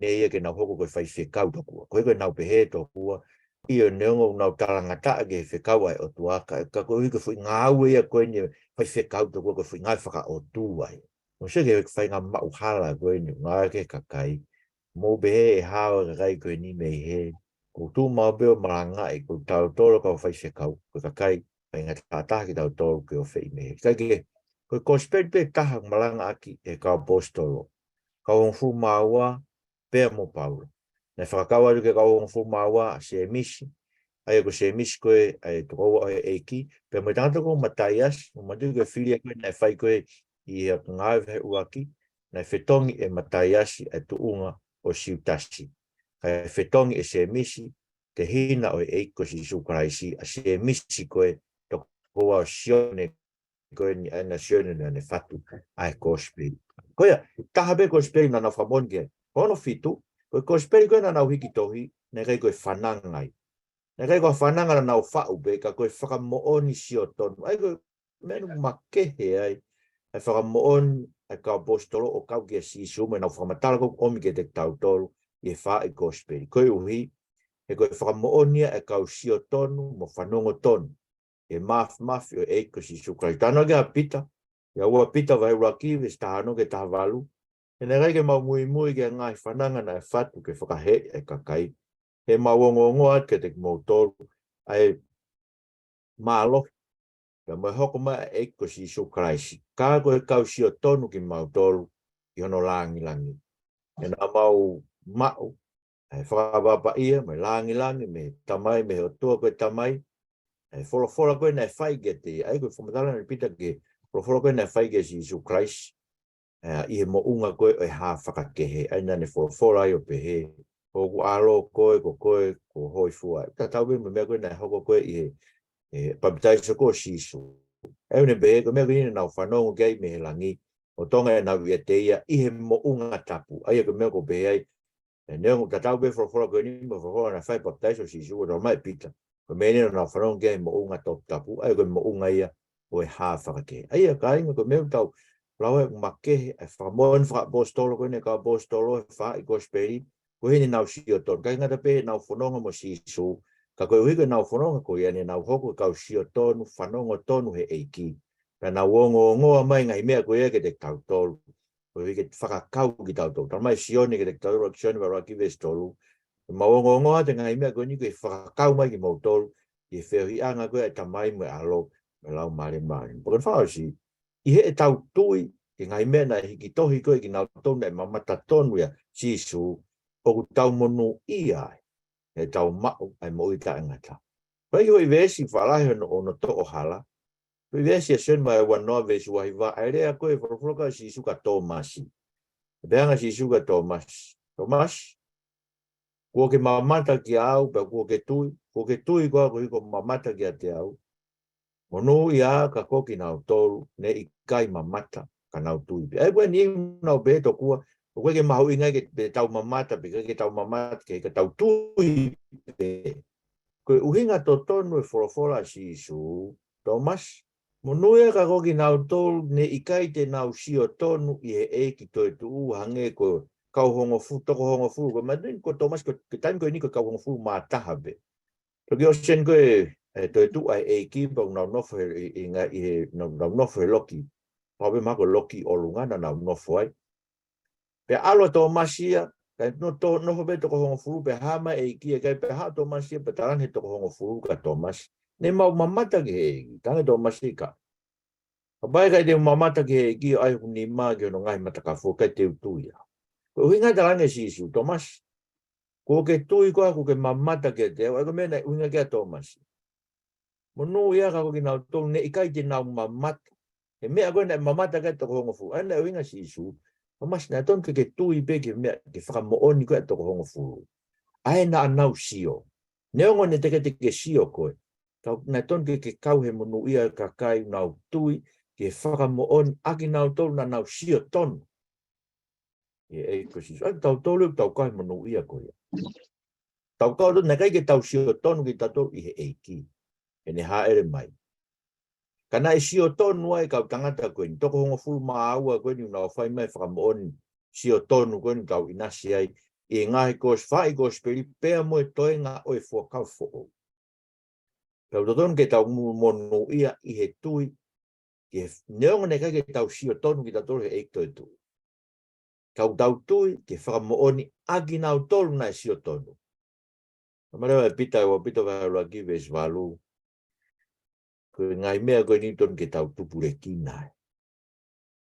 ia ke nau hoko ko e faifekau tokua. Ko e ko ʻenau pehē tokua, ʻio, neongo ʻoku nau talangataʻa ki he fekau ʻa e ʻOtua, ka, ka koeʻuhi ko e foʻi ngāue ia ko eni faifekau tokua, ko e foʻi ngāue fakaʻotua ia. Mou sio ki he faʻahinga maʻuhala ko eni ʻoku ngāueʻaki ʻe he kakai. Mou pehē ʻe hao e kakai ko eni mei hē. ʻOku tuʻu maʻu pē ʻo malangaʻi, ko kitautolu kau faifekau, ko e kakai, faingataʻa taha kitautolu ke ʻofeʻi mei hē. Kae kehe, Ko e kosipeli pē taha ʻoku malangaʻaki ʻe he kau ʻaposetolo, kau hongofulu mā ua, pea mo Paula. Naʻe fakakau atu ki he kau hongofulu mā ua ʻa Sēmisi, ʻa ia ko Sēmisi ko ē ʻa e tokoua ʻo e ʻEiki, pea mo e tangata ko Mataiasi, ʻoku ou manatuʻi ko e fili ko ē naʻe fai ko ē ʻi he Ngāue vahe ʻuluaki, naʻe fetongi ʻe Mataiasi ʻa e tuʻunga ʻo Siutasi. Kae fetongi ʻe Sēmisi, tehina ʻo e ʻEiki ko Sīsū Kalaisi, ʻa Sēmisi ko e tokoua ʻo Sione, ko eni ʻa ena Sione naʻa ne fatu ʻa e kosipeli. Ko ia, taha pē kosipeli naʻa nau fakamoʻoni ki ai. Ko hono fitu, ko e kosipeli ko ē naʻa nau hiki tohi, naʻe ʻikai ko e fananga ia. Naʻe ʻikai ko ha fananga naʻa nau faʻu pē, ka ko e fakamoʻoni sio tonu. ʻA ia ko e meʻa ʻoku makehe ai ʻa e fakamoʻoni ʻa e kau ʻaposetolo ʻo kau kia Sīsū, mo ʻenau fakamatala ko ē ʻoku ʻomi kiate kitautolu ʻi he faaʻi kosipeli. Koeʻuhi, he ko e fakamoʻoni ia ʻa e kau sio tonu mo fanongo tonu ʻi he māfimafi ʻo e ʻEiki ko Sīsū Kalaisi. Talanoa ki ai ʻa Pita, ʻi he ua Pita vahe ʻuluaki, veesi taha ono ki he taha valu. He naʻe ʻikai ke mau muimui ki he ngaahi fananga naʻe fatu ke fakaheeʻi ʻa e kakai. He mau ongoongoa atu kiate kimoutolu ʻa e mālohi, pea mo e hoko mai ʻa e ʻEiki ko Sīsū Kalaisi. Ka ko e kau sio tonu kimautolu ʻi hono langilangi. He naʻa mau maʻu ʻa e fakaʻapaʻapaʻia mo e langilangi mei he Tamai, mei he ʻOtua ko e Tamai, ʻa e folofola ko ē naʻe fai kiate ia. ʻA ia ko e fakamatala ʻa Pita ki he folofola ko ē naʻe fai kia Sīsū Kalaisi, ʻa, ʻi he moʻunga ko ē ʻo e hā fakakehe. ʻA ia naʻa ne folofola ai ʻo pehē, ko hoku ʻAlo koe, ko koe kuo u hōifua ai. Tatau pē mo e meʻa ko ē naʻe hoko ko ē ʻi he, he papitaiso ko ē ʻo Sīsū. ʻA ia ʻoku ne pehē, ko e meʻa ko eni naʻa nau fanongo ki ai mei he langi, ʻo Tonga ʻenau ʻiate ia ʻi he moʻunga tapu. ʻA ia ko e meʻa ʻoku pehē ai, ʻe, neongo tatau pē folofola ko eni mo e folofola naʻe fai he papitaiso ʻo Sīsū, ʻo talamai ʻe Pita, ko e meʻa eni naʻa nau fanongo ki ai he moʻunga toputapu, ʻa ia ko e moʻunga ia ʻo e hā fakakehe. ʻA ia kāinga, ko e meʻa ʻoku tau lau ai ʻoku makehe ʻa e fakamoʻoni fakaʻaposetolo ko eni ʻa e kau ʻaposetolo he faaʻi kosipeli, ko ʻenau sio tonu. ʻIkai ngata pē ʻenau fononga mo Sīsū, ka koeʻuhi ko ʻenau fononga ko ia naʻa nau hoko ko e kau sio tonu, fanongo tonu he ʻEiki. Pea nau ongoongoa mai ngaahi meʻa ko ia kiate kitautolu, koeʻuhi ke fakakau kitautolu. Talamai ʻe Sione kiate kitautolu, ʻa Sione vahe ʻuluaki veesi tolu, ʻoku mau ongoongoa atu e ngaahi meʻa ko eni ke fakakau mai kimoutolu ʻi he feohiʻanga ko ē ʻa e Tamai mo e ʻAlo mo e Laumālie Māʻoniʻoni. Pea ko hono fakaʻosi, ʻi heʻetau tui ki he ngaahi meʻa naʻe hiki tohi ko ē ʻe kinautolu naʻe mamata tonu ʻia Sīsū, ʻoku tau monūʻia ai, he ʻoku tau maʻu ʻa e moʻui taʻengata. Ko e kiʻi foʻi veesi fakalahi hono, hono toʻo hala. Ko e veesi ʻa Sione vahe ua noa veesi ua hiva, ʻa e lea ko ē folofola ko ē ʻa Sīsū kia Tōmasi. Pehē ange ʻe Sīsū kia Tōmasi, Tōmasi, kuo ke mamata kiate au, pea kuo ke tui, kuo ke tui koā koeʻuhi ko hoʻo mamata kiate au? Monūʻia ā ka ko kinautolu naʻe ʻikai mamata, ka nau tui pē. ʻA ia ko eni ʻoku nau pehē tokua, ʻoku ʻikai ke mahuʻinga ke, pe tau mamata, pe ʻikai ke tau mamata, ke, ke tau tui pē. Ko e ʻuhinga totonu e folofola ʻa Sīsū, Tōmasi, monūʻia ā ka ko kinautolu naʻe ʻikai te nau sio tonu ʻi he ʻEiki toetuʻu, hangē ko e kau hongofulu, toko hongofulu, ko e manatuʻi ko Tōmasi, ko e taimi ko eni ko e kau hongofulu mā taha pē. Toki ʻosi eni ko ē, ʻe, toetuʻu ʻa e ʻEiki pea ʻoku nau nofo he, ʻi, ʻi ngā, ʻi he, nau, nau nofo he loki. Pau pē mahalo ko e loki ʻolunga naʻa nau nofo ai. Pea ʻalu ʻa Tōmasi ia, kae no to, nofo pē toko hongofulu, pea hā mai e ʻEiki, ʻikai pē hā ʻa Tōmasi ia, pea talaange ʻe he toko hongofulu kia Tōmasi, naʻa mau mamata ki he ʻEiki. Talaange ʻe Tōmasi, ʻikai. Kapau ʻe ʻikai te u mamata ki he ʻEiki ʻo ʻai hoku nima ki hono ngaahi matakafua, ʻikai te u tui ia. Ko e ʻuhinga talaange ʻe Sīsū, Tōmasi, kuo ke tui koā kuo ke mamata kiate au? ʻA ia ko e meʻa naʻe ʻuhinga ki ai ʻa Tōmasi. Monūʻia ā ka ko kinautolu naʻe ʻikai te nau mamata. He meʻa ko ē naʻe mamata ki ai e toko hongofulu. ʻA ia naʻe ʻuhinga ʻa Sīsū, Tōmasi, naʻe totonu ke ke tui pē ki he meʻa, ki he fakamoʻoni ko ē ʻa e toko hongofulu. ʻA ia naʻa nau sio. Neongo naʻe teʻeki ke sio koe, ka naʻe totonu ke ke kau he monūʻia ʻo e kakai ʻoku nau tui ki he fakamoʻoni ʻa kinautolu naʻa nau sio tonu ʻi he ʻEiki ko Sīsū. ʻA ia kitautolu ʻoku tau kau he monūʻia ko ia. Tau kau tonu, naʻe ʻikai ke tau sio tonu kitautolu ʻi he ʻEiki heʻene hāʻele mai. Ka naʻe sio tonu ai e kau tangata ko eni, toko hongofulu mā ua ko eni ʻoku nau fai mai e fakamoʻoni sio tonu ko eni ʻoku tau ʻinasi ai ʻi he ngaahi kos, faaʻi kosipeli pea mo e toenga ʻo e Fuakava Foʻou. Pea ʻoku totonu ke tau mo, monūʻia ʻi he tui, ki he, neongo naʻe ʻikai ke tau sio tonu kitautolu he ʻEiki toetuʻu, ka ʻoku tau tui ki he fakamoʻoni ʻa kinautolu naʻe sio tonu. Talamai leva ʻe Pita, ua Pita vahe ʻuluaki veesi valu, ko e ngaahi meʻa ko eni ʻoku totonu ke tau tupulekina ai.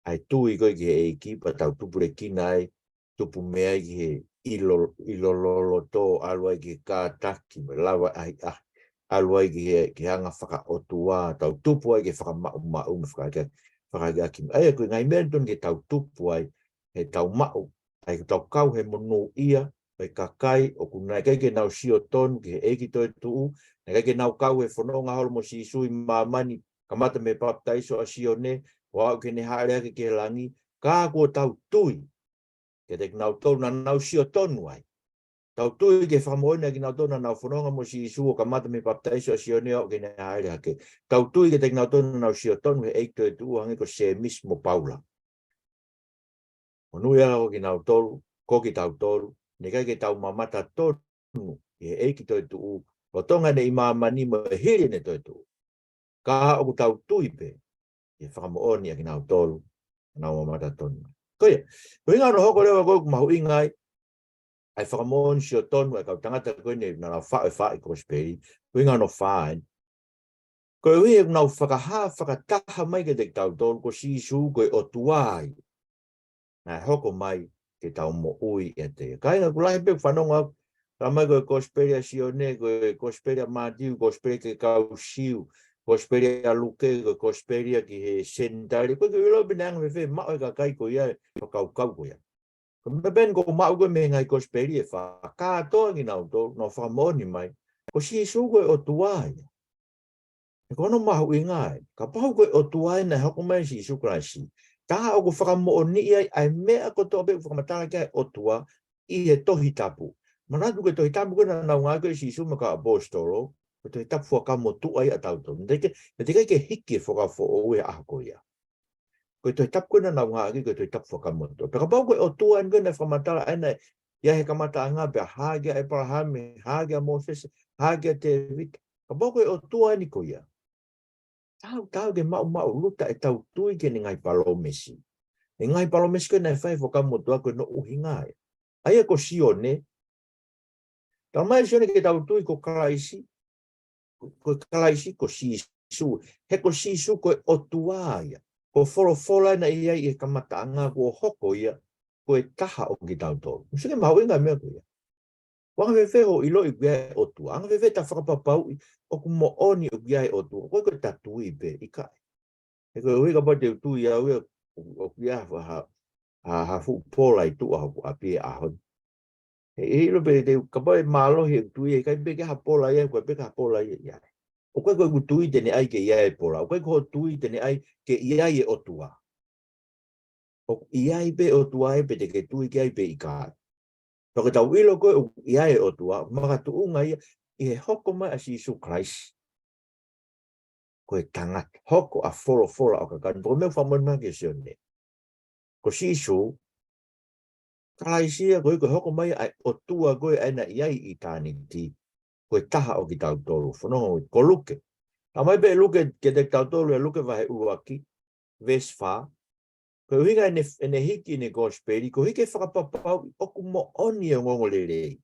ʻa e tui ko ē ki he ʻEiki, pea tau tupulekina ai, tupu mei ai ki he ʻilo, ʻilo loloto, ʻalu ai ki he kātaki, mo e lava ʻahiʻahi, ʻalu ai ki he, ki he anga fakaʻotua, tau tupu ai ki he fakamaʻumaʻu mo e fakaʻakiʻaki, fakaʻakiʻaki. ʻA ia ko e ngaahi meʻa totonu ke tau tupu ai, he tau maʻu, ʻa ia ko ʻetau kau he monūʻia ʻo e kakai ʻoku naʻe ʻikai ke nau sio tonu ki he ʻEiki toetuʻu, naʻe ʻikai ke nau kau he fononga holo mo Sīsū ʻi māmani, kamata mei he papitaiso ʻa Sione, ʻo aʻu ki heʻene hāʻele hake ki he langi, ka kuo tau tui kiate kinautolu naʻa nau sio tonu ai. Tau tui ki he fakamoʻoni ʻa kinautolu naʻa nau fononga mo Sīsū ʻo kamata mei he papitaiso ʻa Sione ʻo aʻu ki heʻene hāʻele hake. Tau tui kiate kinautolu naʻa nau sio tonu he ʻEiki toetuʻu hangē ko Sēmisi mo Paula. Monūʻia ko kinautolu, ko kitautolu, naʻe ʻikai ke tau mamata tonu ʻi he ʻEiki toetuʻu, lolotonga ʻene ʻi māmani mo e hili ʻene toetuʻu. Ka ʻoku tau tui pē ʻi he fakamoʻoni ʻa kinautolu naʻa nau mamata tonu. Ko ia, ko e ʻuhinga hono hoko leva ko ē ʻoku mahuʻinga ai ʻa e fakamoʻoni sio tonu ʻa e kau tangata ko eni naʻa nau faʻu e faʻu e kosipeli, ko e ʻuhinga hono fā eni. Koeʻuhi he ʻoku nau fakahā fakataha mai kiate kitautolu ko Sīsū ko e ʻOtua ia naʻe hoko mai ke tau moʻui ʻiate ia. Kāinga, ʻoku lahi pē ʻoku fanongo atu, talamai ko e kosipeli ʻa Sione, ko e kosipeli ʻa Mātiu, kosipeli ki he kau Siu, kosipeli ʻa Luke, ko e kosipeli ia ki he Senitaile, ʻoku ʻikai ke u ʻilo pe naʻe anga fēfē maʻu ʻe he kakai ko ia e fakakaukau ko ia. Ko e meʻa pē eni ʻoku maʻu ko ē mei he ngaahi kosipeli ʻe fā, kātoa kinautolu, nau fakamoʻoni mai ko Sīsū ko e ʻOtua ia. He ko hono mahuʻinga ē, kapau ko e ʻOtua ē naʻe hoko mai ʻa Sīsū Kalaisi, tā ʻoku fakamoʻoniʻi ai ʻa e meʻa kotoa pē ʻoku fakamatala ki ai e ʻOtua ʻi he Tohi Tapu. Manatu ko e Tohi Tapu ko ē naʻa nau ngāueʻaki ʻe Sīsū mo e kau ʻaposetolo, ko e Tohi Tapu Fuakava Motuʻa ia ʻatautolu. Naʻe teʻeki, naʻe teʻeki ai ke hiki e Fuakava Foʻou he ʻaho ko ia. Ko e Tohi Tapu ko ē naʻa nau ngāueʻaki ko e Tohi Tapu Fuakava Motuʻa. Pea kapau ko e ʻOtua eni ko ē naʻe fakamatala ʻa ena ʻi he kamataʻanga pea hā kia ʻĒpalahame, hā kia Mōsese, hā kia Tēvita. Kapau ko e ʻOtua eni ko ia, tau, tau ke maʻumaʻuluta ʻetau tui ki heʻene ngaahi palōmesi. ʻE ngaahi palōmesi ko ē naʻe fai he Fuakava Motuʻa ko hono ʻuhinga ē. ʻA ia ko Sione, talamai ʻe Sione ke tau tui ko Kalaisi, ko, ko Kalaisi ko Sīsū. He ko Sīsū ko e ʻOtua ia. Ko e folofola naʻe ʻi ai ʻi he kamataʻanga kuo hoko ia ko e taha ʻo kitautolu. Mou sio ki he mahuʻinga e meʻa ko ia. ʻOku anga fēfē hoʻo ʻiloʻi ʻoku ʻi ai e ʻOtua? Anga fēfē ʻeta fakapapauʻi ʻoku moʻoni ʻoku ʻi ai e ʻOtua? Ko e, ko ʻeta tui pē, ʻikai. He koeʻuhi kapau te u tui au ia ʻoku, ʻoku ʻi ai ha, ha, ha, ha fuʻu pola ʻi tuʻa hoku ʻapi he ʻaho ni. He, he ʻilo pē te u, kapau ʻe mālohi ʻeku tui, he ʻikai pē ke ha pola ia, ko e pē ka ha pola ia, ia. ʻOku ʻikai ko ʻeku tui te ne ʻai ke ʻi ai e pola. ʻOku ʻikai ko hoʻo tui te ne ʻai ke ʻi ai e ʻOtua. ʻOku ʻi ai pē ʻOtua ē pe te ke tui ki ai pe ʻikai. Pea ko ʻetau ʻilo ko ē ʻoku ʻi ai e ʻOtua, makatuʻunga ia ʻi he hoko mai ʻa Sīsū Kalaisi ko e tangata, hoko ʻa e folofola ʻo kakano. Pea ko e meʻa ʻoku fakamoʻoni mai ki ai ʻa Sione, ko Sīsū Kalaisi ia, koeʻuhi ko e hoko mai ʻa e ʻOtua ko ē ʻa ia naʻe ʻi ai ʻi ʻitāniti, ko e taha ʻo kitautolu. Fanongo, ko Luke. Talamai pē ʻe Luke kiate kitautolu ʻi he Luke vahe ʻuluaki, veesi fā. Ko e ʻuhinga ʻene, ʻene hiki ʻene kosipeli, koeʻuhi ke fakapapauʻi ʻoku moʻoni e ongoongolelei.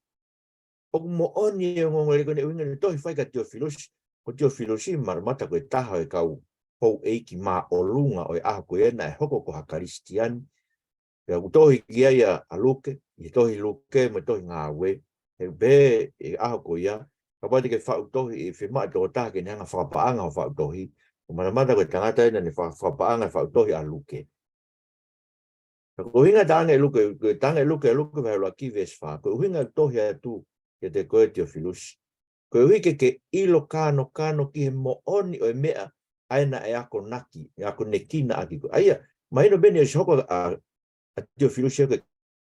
ʻOku moʻoni e ongoongolelei, ko ʻene ʻuhinga ʻene tohi fai kia Tiofilusi. Ko Tiofilusi, ma-, mamata ko e taha ʻo e kau houʻeiki māʻolunga ʻo e ʻaho ko ia naʻe hoko ko ha Kalisitiane. Pea ʻoku tohi ki ai ʻa, ʻa Luke, ʻi he tohi Luke mo e tohi Ngāue, he pē ʻi he ʻaho ko ia, kapau te ke faʻu tohi, ʻe fiemaʻu e tokotaha ke ne hanga fakapaʻanga hoʻo faʻu tohi, ʻo matamata ko e tangata ena naʻa ne fa-, fakapaʻanga e faʻu tohi ʻa Luke. Ka ko e ʻuhinga talaange ʻe Luke, ko e talaange ʻe Luke, Luke vahe ʻuluaki veesi fā, ko e ʻuhinga ʻeku tohi atu kiate koe Tiofilusi, koeʻuhi ke ke ʻilo kānokano ki he moʻoni ʻo e meʻa ʻa ia naʻe akonaki, ʻe akonekina ʻaki koe. ʻA ia, mahino pē eni ʻosi hoko ʻa, ʻa Tiofilusi ia ko e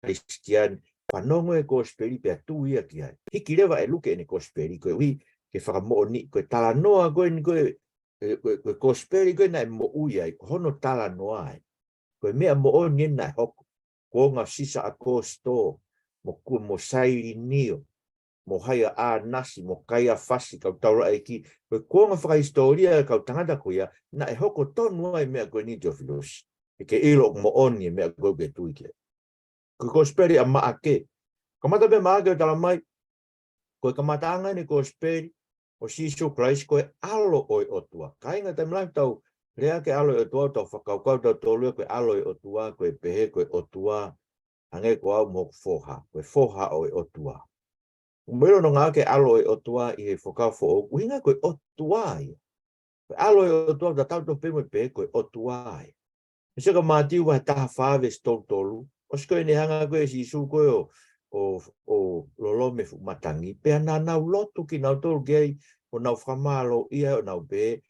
Kalisitiane, fanongo e kosipeli pea tui ia ki ai. Hiki leva ʻe Luke ʻene kosipeli, koeʻuhi ke fakamoʻoni, ko e talanoa ko eni ko e, e, ko e, ko e kosipeli ko ē naʻe moʻui ai, ko hono talanoa ē. Ko e meʻa moʻoni ē naʻe hoko. Kuonga Sisa ʻAkositō, mo ku-, mo Sailinio, mo Haia ʻAnasi, mo Kaiafasi, kau taulaʻeiki. Ko e kuonga fakahisitōlia e kau tangata ko ia, naʻe hoko tonu ai e meʻa ko eni Tiofilusi. ʻE ke ʻilo ʻoku moʻoni e meʻa ko ē ʻoku ke tui ki ai. Ko e kosipeli ʻa Maʻake. Kamata pē Maʻake ʻo talamai, ko e kamataʻanga ʻene kosipeli, ko Sīsū Kalaisi ko e ʻAlo ʻo e ʻOtua. Kāinga, taimi lahi ʻoku tau Lea ki he ʻAlo ʻo e ʻOtua, tau fakakaukau tautolu ia ko e ʻAlo ʻo e ʻOtua, ko e pehē ko e ʻOtua, hangē ko au mo hoku foha, ko e foha ʻo e ʻOtua. ʻOku meʻa ʻo ngāueʻaki e ʻAlo ʻo e ʻOtua ʻi he Fuakava Foʻou, ʻuhinga ko e ʻOtua ia. Ko e ʻAlo ʻo e ʻOtua, tatau tofu pē mo e pehē ko e ʻOtua ia. Sio ki he Mātiu vahe taha fā veesi tolu tolu. ʻOsi ko ē naʻe hanga ko ē ʻe Sīsū ko ē ʻo, ʻo, ʻo lolomi e fuʻu matangi. Pea naʻa nau lotu kinautolu ki ai ʻo nau fakamālōʻia ʻo nau pehē,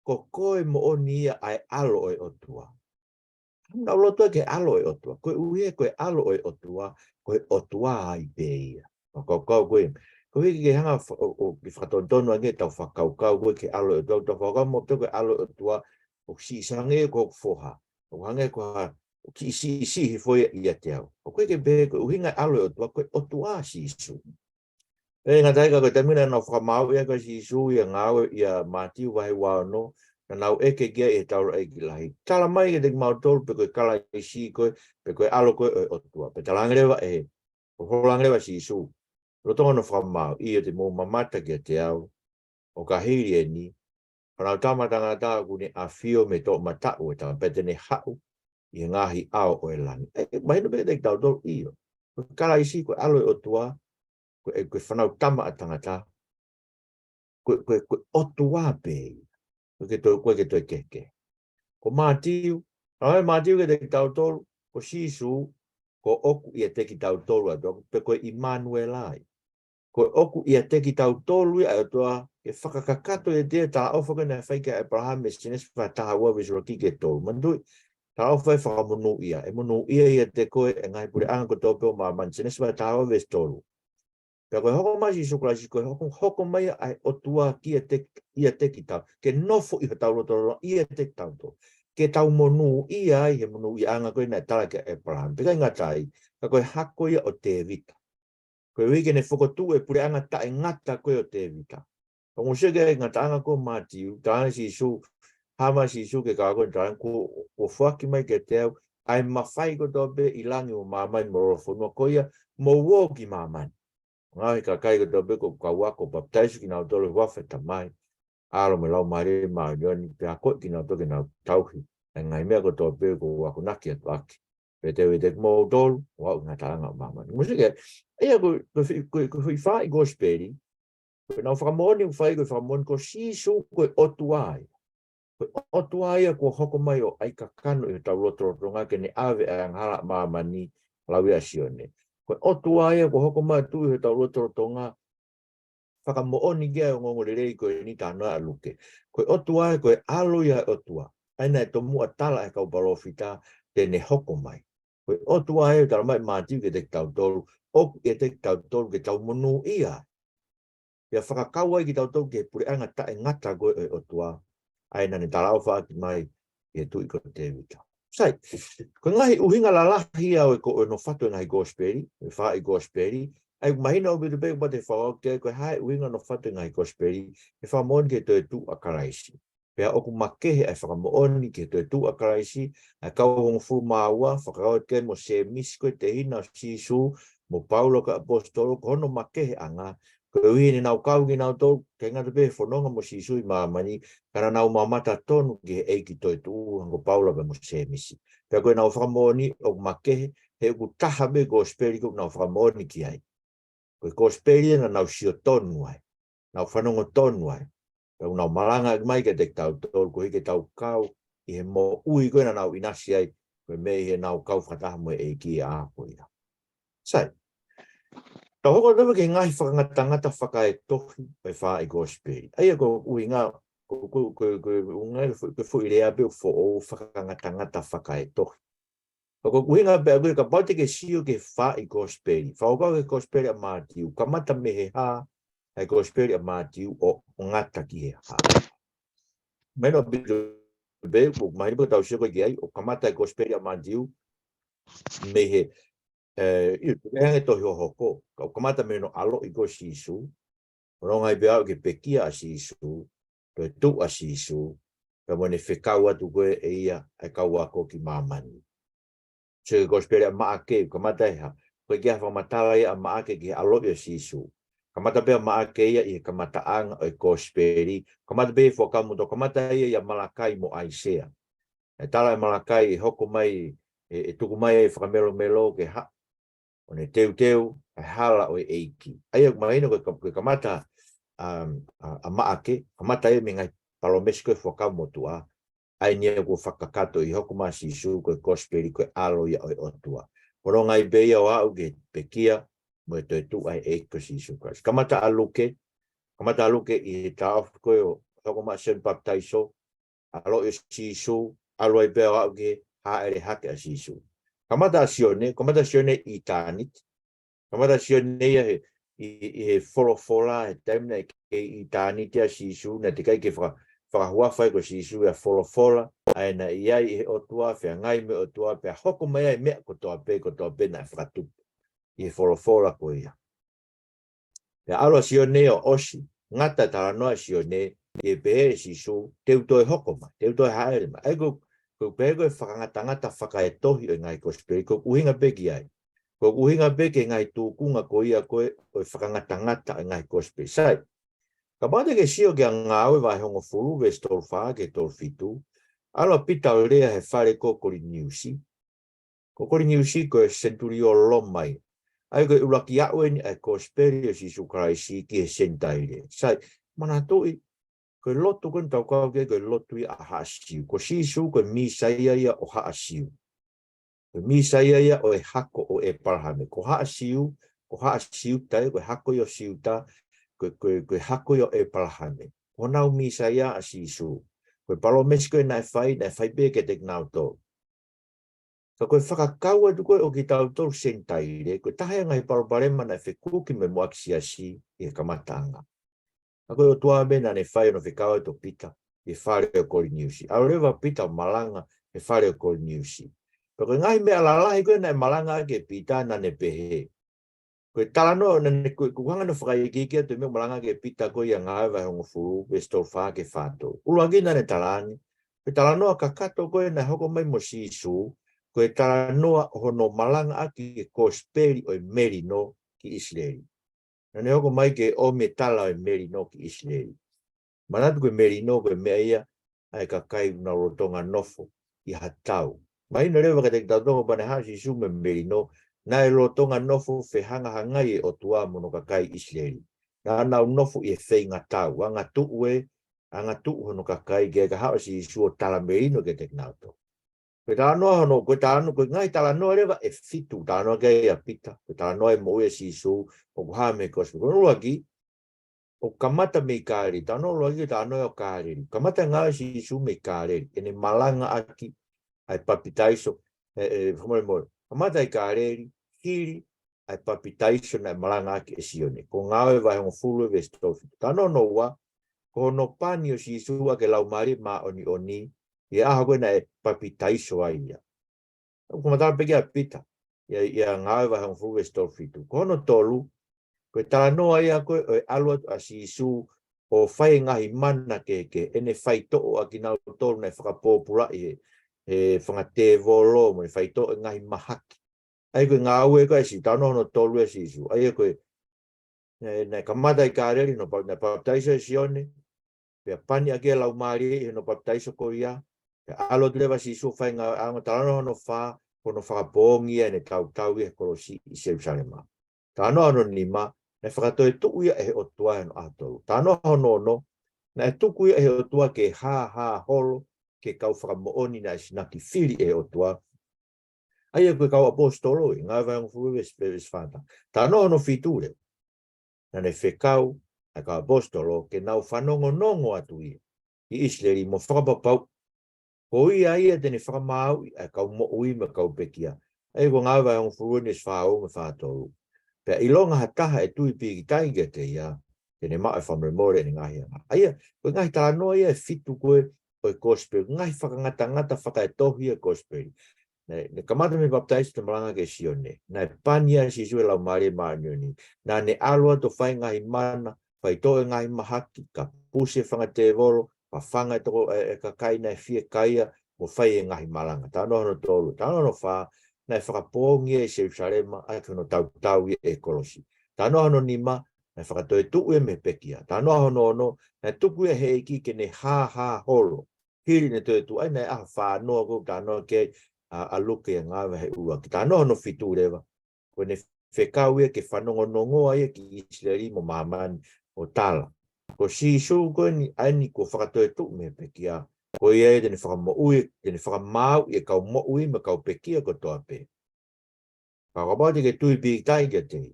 ko koe moʻoni ia ʻa e ʻAlo ʻo e ʻOtua. Nau lotu ki he ʻAlo ʻo e ʻOtua. Koeʻuhi ko e ʻAlo ʻo e ʻOtua, ko e ʻOtua ai pē ia. Fakakaukau ko ē. Koeʻuhi ke hanga fa-, ʻo, ʻo, ke fakatonutonu ange ʻetau fakakaukau ko ē ki he ʻAlo ʻo e ʻOtua, ʻetau fakakaukau mo e ʻOtua, ʻoku siʻisiʻi ange ko hoku foha. ʻOku hangē ko ha, ʻoku siʻisiʻi hifo ia ʻiate au. ʻOku ʻikai ke pehē ko e ʻuhinga e ʻAlo ʻo e ʻOtua, ko e ʻOtua ʻa Sīsū. ʻE ngata ai ka ko e taimi naʻa nau fakamaauʻi ai ko ē ʻa Sīsū ʻi he ngāue ʻia Mātiu vahe ua ono, naʻa nau ʻeke ki ai ʻe he taulaʻeiki lahi. Tala mai kiate kimautolu pe ko e Kalaisi koe, pe ko e ʻAlo koe ʻo e ʻOtua. Pea tala ange leva ʻe he, ʻo holo ange leva ʻa Sīsū. Lolotonga hono fakamaau, ʻio te mou mamata kiate au, ʻo ka hili eni, ko Hono Tama ʻa Tangata ʻoku ne ʻafio mei he toʻomataʻu ʻo e tangata pea te ne haʻu ʻi he ngaahi ʻao ʻo e langi. ʻE, mahino pē kiate kitautolu ʻio. Ko e Kalaisi, ko e ʻAlo ʻo e ʻOtua, ko e, ko e Fānau Tama ʻa Tangata, ko e, ko e, ko e ʻOtua pē ia. ʻOku ʻikai ke toe, ʻoku ʻikai ke toe kehekehe. Ko Mātiu, ʻa e Mātiu kiate kitautolu, ko Sīsū, ko ʻoku ʻiate kitautolu ʻa e ʻOtua, pe ko e ʻImanuela ia. Ko e ʻoku ʻiate kitautolu ia ʻa e ʻOtua, ke fakakakato ʻiate ia e talaʻofa ko ē naʻe fai kia ʻĒpalahame ʻi Sēnesi vahe taha ua veesi ʻuluaki ki he tolu. Manatuʻi, talaʻofa ʻo e fakamonūʻia, ʻe monūʻia ʻiate koe ʻa e ngaahi puleʻanga kotoa pē ʻo māmani, Sēnesi vahe taha ua veesi tolu. Pea ko e hoko mai ʻa Sīsū Kalaisi, ko e hoko, hoko mai ʻa e ʻOtua kiate, ʻiate kitautolu, ke nofo ʻi hotau lotolotonga ʻiate kitautolu. Ke tau monūʻia ai he monūʻiaʻanga ko ē naʻe tala kia ʻĒpalahame. Pea ʻikai ngata ai, ka ko e hako ia ʻo Tēvita. Koeʻuhi ke ne fokotuʻu e puleʻanga taʻengata ko ē ʻo Tēvita. Ongo sio ki he ngataʻanga ko ē ʻo Mātiu, tala ange ʻe Sīsū, hā mai ʻa Sīsū ki he kau ako, tala ange kuo, kuo foaki mai kiate au ʻa e mafai kotoa pē ʻi langi mo māmani mo lolofonua, ko ia mou ō ki māmani. Ngaohi e kakai kotoa pē ko e kau ako, papitaiso kinautolu ʻi he huafa ʻo e Tamai, ʻAlo mo e Laumālie Māʻoniʻoni, pea akoʻi kinautolu ke nau tauhi ʻa e ngaahi meʻa kotoa pē kuo u akonaki atu ʻaki. Pea te u ʻiate kimoutolu ʻo aʻu ki he ngataʻanga ʻo māmani. Mou sio ki ai, ʻa ia ko, ko e foʻi, ko e, ko e foʻi faaʻi kosipeli, ko ʻenau fakamoʻoni ʻoku fai, ko e fakamoʻoni ko Sīsū ko e ʻOtua ia. Ko e ʻOtua ia kuo hoko mai ʻo ʻai kakano ʻi hotau lotolotonga ke ne ʻave ʻa e angahala ʻa māmani, lau ia ʻa Sione. Ko e ʻOtua ia kuo hoko mai ʻo tuʻu ʻi hotau lotolotonga, fakamoʻoni ki ai e ongoongolelei ko eni, talanoa ʻa Luke. Ko e ʻOtua ia, ko e ʻAlo ia ʻo e ʻOtua. ʻA ia naʻe tomuʻa tala ʻe he kau palōfita te ne hoko mai. Ko e ʻOtua ia ʻoku tala mai ʻe Mātiu kiate kitautolu, ʻoku ʻiate kitautolu ke tau monūʻia. Pea fakakau ai kitautolu ki he puleʻanga taʻengata ko ē ʻo e ʻOtua, ʻa ia naʻa ne talaʻofa ʻaki mai ki he tuʻi ko Tēvita. Sai, ko e ngaahi ʻuhinga lalahi ia ʻo e ko, ʻo e nofo atu e ngaahi kosipeli, e faaʻi kosipeli, ʻa ia ʻoku mahino ʻaupito pē kapau te fakakaukau ki ai ko e hā e ʻuhinga nofo atu e ngaahi kosipeli, ʻe fakamoʻoni ki he toetuʻu ʻa Kalaisi. Pea ʻoku makehe ʻa e fakamoʻoni ki he toetuʻu ʻa Kalaisi, ʻa e kau hongofulu mā ua, fakakaukau ki ai mo Sēmisi ko e tehina ʻo Sīsū, mo Paula ko e ʻaposetolo, ko hono makeheʻanga, koeʻuhi naʻa nau kau kinautolu, ʻikai ngata pē he fononga mo Sīsū ʻi māmani, ka naʻa nau mamata tonu ki he ʻEiki toetuʻu, hangē ko Paula pea mo Sēmisi. Pea ko ʻenau fakamoʻoni ʻoku makehe, he ʻoku taha pē kosipeli ʻoku nau fakamoʻoni ki ai. Ko e kosipeli ia naʻa nau sio tonu ai, nau fanongo tonu ai. Pea ʻoku nau malangaʻaki mai kiate kitautolu, koeʻuhi ke tau kau ʻi he moʻui ko ē naʻa nau ʻinasi ai, ko e meʻa ʻi heʻenau kau fakataha mo e ʻEiki ʻaho ko ia. Sai. Tau hoko atu ki he ngaahi fakangatangata fakaetohi ʻo e faaʻi kosipeli. ʻA ia ko e ʻuhinga, ko, ko, ko, ko e ʻuhinga, ko e foʻi lea pē ʻoku foʻou, fakangatangata fakaetohi. Ko e ʻuhinga pē ʻoku ʻikai, kapau te ke sio ki he faaʻi kosipeli. Fakakaukau ki he kosipeli ʻa Mātiu. Kamata mei he hā ʻa e kosipeli ʻa Mātiu ʻo, ʻo ngata ki he hā. Mahino ʻaupito pē, ʻoku mahino pē ʻoku tau sio ko ē ki ai, ʻoku kamata e kosipeli ʻa Mātiu mei he, ē, ʻio, ʻoku ʻikai hangē tohi hohoko, ka ʻoku kamata mei hono ʻaloʻi ko ē ʻo Sīsū, ʻo nonga ai pē ʻo aʻu ki he pekia ʻa Sīsū, toetuʻu ʻa Sīsū, pea mo ʻene fekau atu ko ē ʻe ia ʻa e kau ako ki māmani. Sio ki he kosipeli ʻa Maʻake, kamata ʻi he hā, ko e kiʻi fakamatala ia ʻa Maʻake ki he ʻaloʻi ʻo Sīsū. Kamata pē ʻa Maʻake ia ʻi he kamataʻanga ʻo e kosipeli. Kamata pē ʻi he Fuakava Motuʻa, kamata ia ʻia Malakai mo ʻAisea. ʻE tala ʻe Malakai ʻe hoko mai, ʻe, ʻe tuku mai ʻa e fakamelomelo ke haʻu ʻo ne teuteu ʻa e hala ʻo e ʻEiki. ʻA ia ʻoku mahino ko e ka-, ko e kamata, um, ʻa, ʻa Maʻake, kamata ia mei he ngaahi palōmesi ko e Fuakava Motuʻa, ʻa ia ʻoku fakakakato ʻi he hoko mai ʻa Sīsū ko e kosipeli ko e ʻAlo ia ʻo e ʻOtua. Ko hono ngaahi pē ia ʻo aʻu ki he pekia mo e toetuʻu ʻa e ʻEiki ko Sīsū Kalaisi. Kamata ʻa Luke, kamata ʻa Luke ʻi he taʻofi ko ē ʻo e hoko mai ʻa Sione Papitaiso, ʻaloʻi ʻo Sīsū, ʻalu ai pē ʻo aʻu ki he hāʻele hake ʻa Sīsū. Kamata ʻa Sione, kamata ʻa Sione ʻi ʻitāniti. Kamata ʻa Sione ia he, ʻi, ʻi he folofola, he taimi naʻe kei ʻitāniti ʻa Sīsū, naʻe teʻeki ai ke faka-, fakahuafa ai ko Sīsū ia folofola, ʻa ia naʻe ʻi ai ʻe he ʻOtua, feangai mo e ʻOtua, pea hoko mai ai meʻa kotoa pē, kotoa pē naʻe fakatupu ʻi he folofola ko ia. Pea ʻalu ʻa Sione ʻo ʻosi, ngata e talanoa ʻa Sione, ʻi he pehē ʻe Sīsū, te u toe hoko mai, te u toe hāʻele mai. ʻA ia ko, ko e pehē ko e fakangatangata fakaetohi ʻo e ngaahi kosipeli, ko e ʻuhinga pē ki ai. Ko e ʻuhinga pē ki he ngaahi tūkunga ko ia ko ē ʻo e fakangatangata ʻo e ngaahi kosipeli. Sai, kapau te ke sio ki he Ngāue vahe hongofulu, veesi tolu fā ki he tolu fitu, ʻalu ʻa Pita ʻo lea he fale ko Koliniusi, ko Koliniusi ko e senitulio Loma ia. ʻA ia ko e ʻuluaki aʻu eni ʻa e kosipeli ʻo Sīsū Kalaisi ki he Senitaile. Sai, manatuʻi, ko e lotu ko eni ʻoku tau kau ki ai ko e lotu ia ʻa haʻa Siu. Ko Sīsū ko e Mīsaia ia ʻo haʻa Siu. Ko e Mīsaia ia ʻo e hako ʻo ʻĒpalahame. Ko haʻa Siu, ko haʻa Siuta ia, ko e hako ia ʻo Siuta, ko, ko, ko e hako ia ʻo ʻĒpalahame. Ko honau Mīsaia ʻa Sīsū. Ko e palōmesi ko ē naʻe fai, naʻe fai pē kiate kinautolu. Ka ko e fakakau atu ko ē ʻo kitautolu Senitaile, ko e taha ia e ngaahi palopalema naʻe fekuki mo e muʻaki siasi ʻi he kamataʻanga. Ka ko e ʻOtua pē naʻa ne fai hono fekau atu ʻo Pita ʻi he fale ʻo Koliniusi. ʻAlu leva ʻa Pita ʻo malanga he fale ʻo Koliniusi. Pea ko e ngaahi meʻa lalahi ko ē naʻe malangaʻaki ʻe Pita naʻa ne pehē. Ko e talanoa naʻa ne, ko e, ko e hanga ʻo fakaikiiki atu e meʻa ʻoku malangaʻaki ʻe Pita ko ia Ngāue vahe hongofulu, veesi tolu fā ki he fā tolu. ʻUluaki naʻa ne talaange, ko e talanoa kakato ko ē naʻe hoko mai mo Sīsū, ko e talanoa ʻo hono malangaʻaki e kosipeli ʻo e melino ki ʻIsileli. Naʻa ne hoko mai ke ʻomi e tala ʻo e melino ki ʻIsileli. Manatu ko e melino ko e meʻa ia ʻa e kakai ʻoku nau lolotonga nofo ʻi ha tau. Mahino leva kiate kitautolu kapau naʻe haʻu ʻa Sīsū mo e melino, naʻe lolotonga nofo fehangahangai e ʻOtua mo hono kakai ʻIsileli. Naʻa nau nofo ʻi he feingatau, angatuʻu e, angatuʻu hono kakai, kae ʻikai ke haʻu ʻa Sīsū ʻo tala melino kiate kinautolu. Ko e talanoa hono, ko e talanoa, ko e ngaahi talanoa leva ʻe fitu, talanoa ki ai ʻa Pita, ko e talanoa e moʻui ʻa Sīsū, ʻoku hā mei he kosipeli. Ko hono ʻuluaki, ʻoku kamata mei Kāleli, talanoa ʻuluaki ko e talanoa ʻo Kāleli. Kamata e ngāue ʻa Sīsū mei Kāleli, ʻene malangaʻaki ʻa e papitaiso, ʻe, ʻe, fakamolemole. Kamata ʻi Kāleli, hili ʻa e papitaiso naʻe malangaʻaki ʻe Sione. Ko Ngāue vahe hongofulu veesi tolu fitu. Talanoa hono ua, ko hono pani ʻo Sīsū ʻaki e Laumālie Māʻoniʻoni, ʻi he ʻaho ko ē naʻe papitaiso ai ia. ʻOku kamata pē ki ai ʻa Pita, ʻia, ʻia Ngāue vahe hongofulu veesi tolu fitu. Ko hono tolu, ko e talanoa ia ko ē ʻo e ʻalu atu ʻa Sīsū ʻo fai e ngaahi mana kehekehe, ʻene faitoʻo ʻa kinautolu naʻe fakapōpulaʻi he, he fanga tēvolo, mo ʻene faitoʻo e ngaahi mahaki. ʻA ia ko e ngāue ko ē ʻa Sīsū, talanoa hono tolu ʻa Sīsū. ʻA ia ko e, naʻe, naʻe kamata ʻi Kāleli, naʻe pa-, naʻe papitaiso ʻe Sione, pea pani ʻaki e Laumālie ʻi hono papitaiso ko ia, pea ʻalu atu leva ʻa Sīsū ʻo fai e ngāue ʻaonga. Talanoa hono fā, ko hono fakapoongi ʻene tautau ʻi he kolosi ʻi Selusalema. Talanoa hono nima, naʻe fakatoetuʻu ia ʻe he ʻOtua ʻi hono ʻaho tolu. Talanoa hono ono, naʻe tuku ia ʻe he ʻOtua ke hāhā holo ki he kau fakamoʻoni naʻe sinaki fili ʻe he ʻOtua. ʻA ia ko e kau ʻaposetolo ʻi Ngāue vahe hongofulu veesi, veesi fā. Talanoa hono fitu leva, naʻa ne fekau ʻa e kau ʻaposetolo ke nau fanongonongo atu ia ʻi ʻIsileli mo fakapapauʻi ko ia ia te ne fakamāuʻi ʻa e kau moʻui mo e kau pekia. ʻA ia ko Ngāue vahe hongofulu veesi fā ua mo e fā tolu. Pea ʻilonga ha taha ʻe tui pīkitai kiate ia, te ne maʻu e fakamolemole ʻene ngaahi angahala. ʻA ia, ko e ngaahi talanoa ia ʻe fitu ko ē ʻo e kosipeli, ngaahi fakangatangata fakaetohi ʻo e kosipeli. Naʻe, naʻe kamata mei he papitaiso naʻe malangaʻaki ʻe Sione. Naʻe pani ʻa Sīsū ʻe he Laumālie Māʻoniʻoni. Naʻa ne ʻalu atu ʻo fai e ngaahi mana, faitoʻo e ngaahi mahaki, kapusi e fanga tēvolo, fafanga e toko, e, e kakai naʻe fiekaia, mo fai e ngaahi malanga. Talanoa hono tolu, talanoa hono fā, naʻe fakapoongi ia ʻi Selusalema, ʻaki hono tautau ia ʻi he kolosi. Talanoa hono nima, Naʻe fakatoetuʻu ia mei he pekia. Talanoa hono ono, naʻe tuku ia ʻe he ʻEiki ke ne hāhā holo. Hili ʻene toetuʻu, ʻa ia naʻe ʻaho fā noa ko ē talanoa ki ai ʻa, ʻa Luke ʻi he ngāue vahe ua. Ki he talanoa hono fitu leva, ko ʻene fekau ia ke fanongonongoa ia ki ʻIsileli mo māmani ʻo tala, ko Sīsū ko eni ʻa eni kuo fakatoetuʻu mei he pekia. Ko ia ia te ne fakamoʻui, te ne fakamaauʻi e kau moʻui mo e kau pekia kotoa pē. Ka kapau te ke tui pīkitai kiate ia,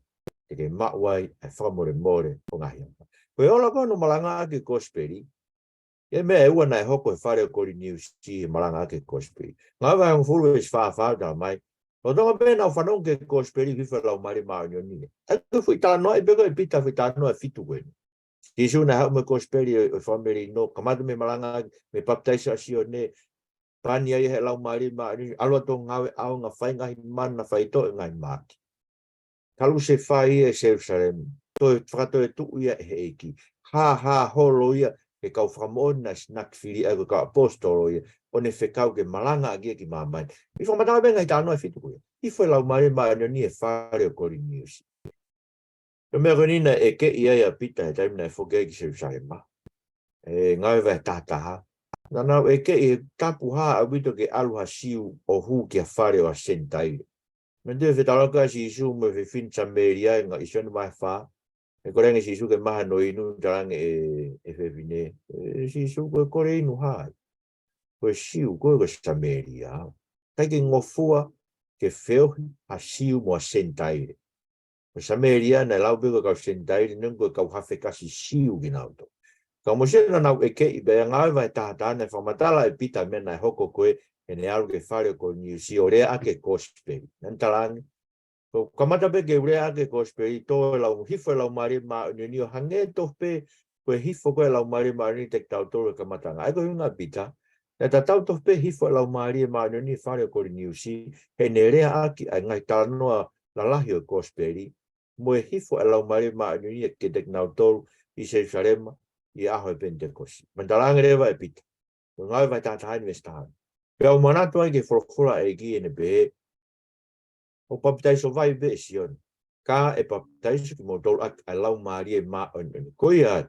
te ke maʻu ai ʻa e fakamolemole ʻo e ngaahi angahala. Ko e ola ko ē hono malangaʻaki e kosipeli, ʻa e meʻa ʻe ua naʻe hoko he fale ʻo Koliniusi he malangaʻaki e kosipeli. Ngāue vahe hongofulu veesi fā fā ʻoku tala mai, lolotonga pē ʻenau fanongo ki he kosipeli, hifo e Laumālie Māʻoniʻoni. ʻA ia ko e foʻi talanoaʻi pē ko ē ʻe Pita, foʻi talanoa ʻe fitu ko eni. Sīsū naʻe haʻu mo e kosipeli ʻo, ʻo e fakamelino, kamata mei he malangaʻaki, mei he papitaiso ʻa Sione, pani ai ʻe he Laumālie Māʻoniʻoni, ʻalu atu ʻo ngāue ʻaonga, fai ngaahi mana, faitoʻo e ngaahi maaki. Kalusefai ia ʻi Selusalema, toe fakatoetuʻu ia ʻe he ʻEiki. Hāhā holo ia ʻe he kau fakamoʻoni naʻe sinakifili ai, ko e kau ʻaposetolo ia, ʻo ne fekau ke malangaʻaki ia ki māmani. ʻI he fakamatala pē ngaahi talanoa ʻe fitu ko ia. Hifo e Laumālie Māʻoniʻoni he fale ʻo Koliniusi. Ko e meʻa ko eni naʻe ʻekeʻi ai ʻa Pita he taimi naʻe foki ai ki Selusalema. ʻE, Ngāue vahe taha taha. Naʻa nau ʻekeʻi he tapu hā ʻaupito ke ʻalu ha Siu ʻo hū ki ha fale ʻo ha Senitaile. Manatuʻi e fetalanoaʻaki ʻa Sīsū mo e fefine Samēlia ʻi he ngaahi ʻi Sione vahe fā. ʻE kole ange ʻe Sīsū ke maʻu hano inu, talaange ʻe, ʻe he fefine, ʻe Sīsū, ko e kole inu hā ia? Ko e Siu koe, ko e Samēlia au. ʻIkai ke ngofua ke feohi ha Siu mo ha Senitaile. Ko e Samēlia naʻe lau pē ko e kau Senitaile, neongo ko e kau hafekasi Siu kinautolu. Ka mou sio naʻa nau ʻekeʻi pē ia, Ngāue vahe taha taha, naʻe fakamatala ʻe Pita e meʻa naʻe hoko ko ē heʻene ʻalu ki he fale ʻo Koliniusi ʻo leaʻaki e kosipeli. Naʻa ne talaange, ko e kamata pē ke u leaʻaki e kosipeli, tō e lau, hifo e Laumālie Māʻoniʻoni ʻo hangē tofu pē ko e hifo ko ē e Laumālie Māʻoniʻoni kiate kitautolu he kamataʻanga. ʻA ia ko e ʻuhinga ʻa Pita, naʻe tatau tofu pē hifo e Laumālie Māʻoniʻoni he fale ʻo Koliniusi, heʻene leaʻaki ʻa e ngaahi talanoa lalahi ʻo e kosipeli, mo e hifo e Laumālie Māʻoniʻoni kiate kinautolu ʻi Selusalema ʻi he ʻaho ʻo e Penitekosi. Manatuʻi talaange leva ʻe Pita, ko e Ngāue vahe taha taha eni veesi taha. Pea u manatu ai ki he folofola ʻa e ʻEiki ʻi heʻene pehē, ʻoku papitaiso vai pē ʻe Sione, ka ʻe papitaiso kimoutolu ʻaki ʻa e Laumālie Māʻoniʻoni. Ko ia,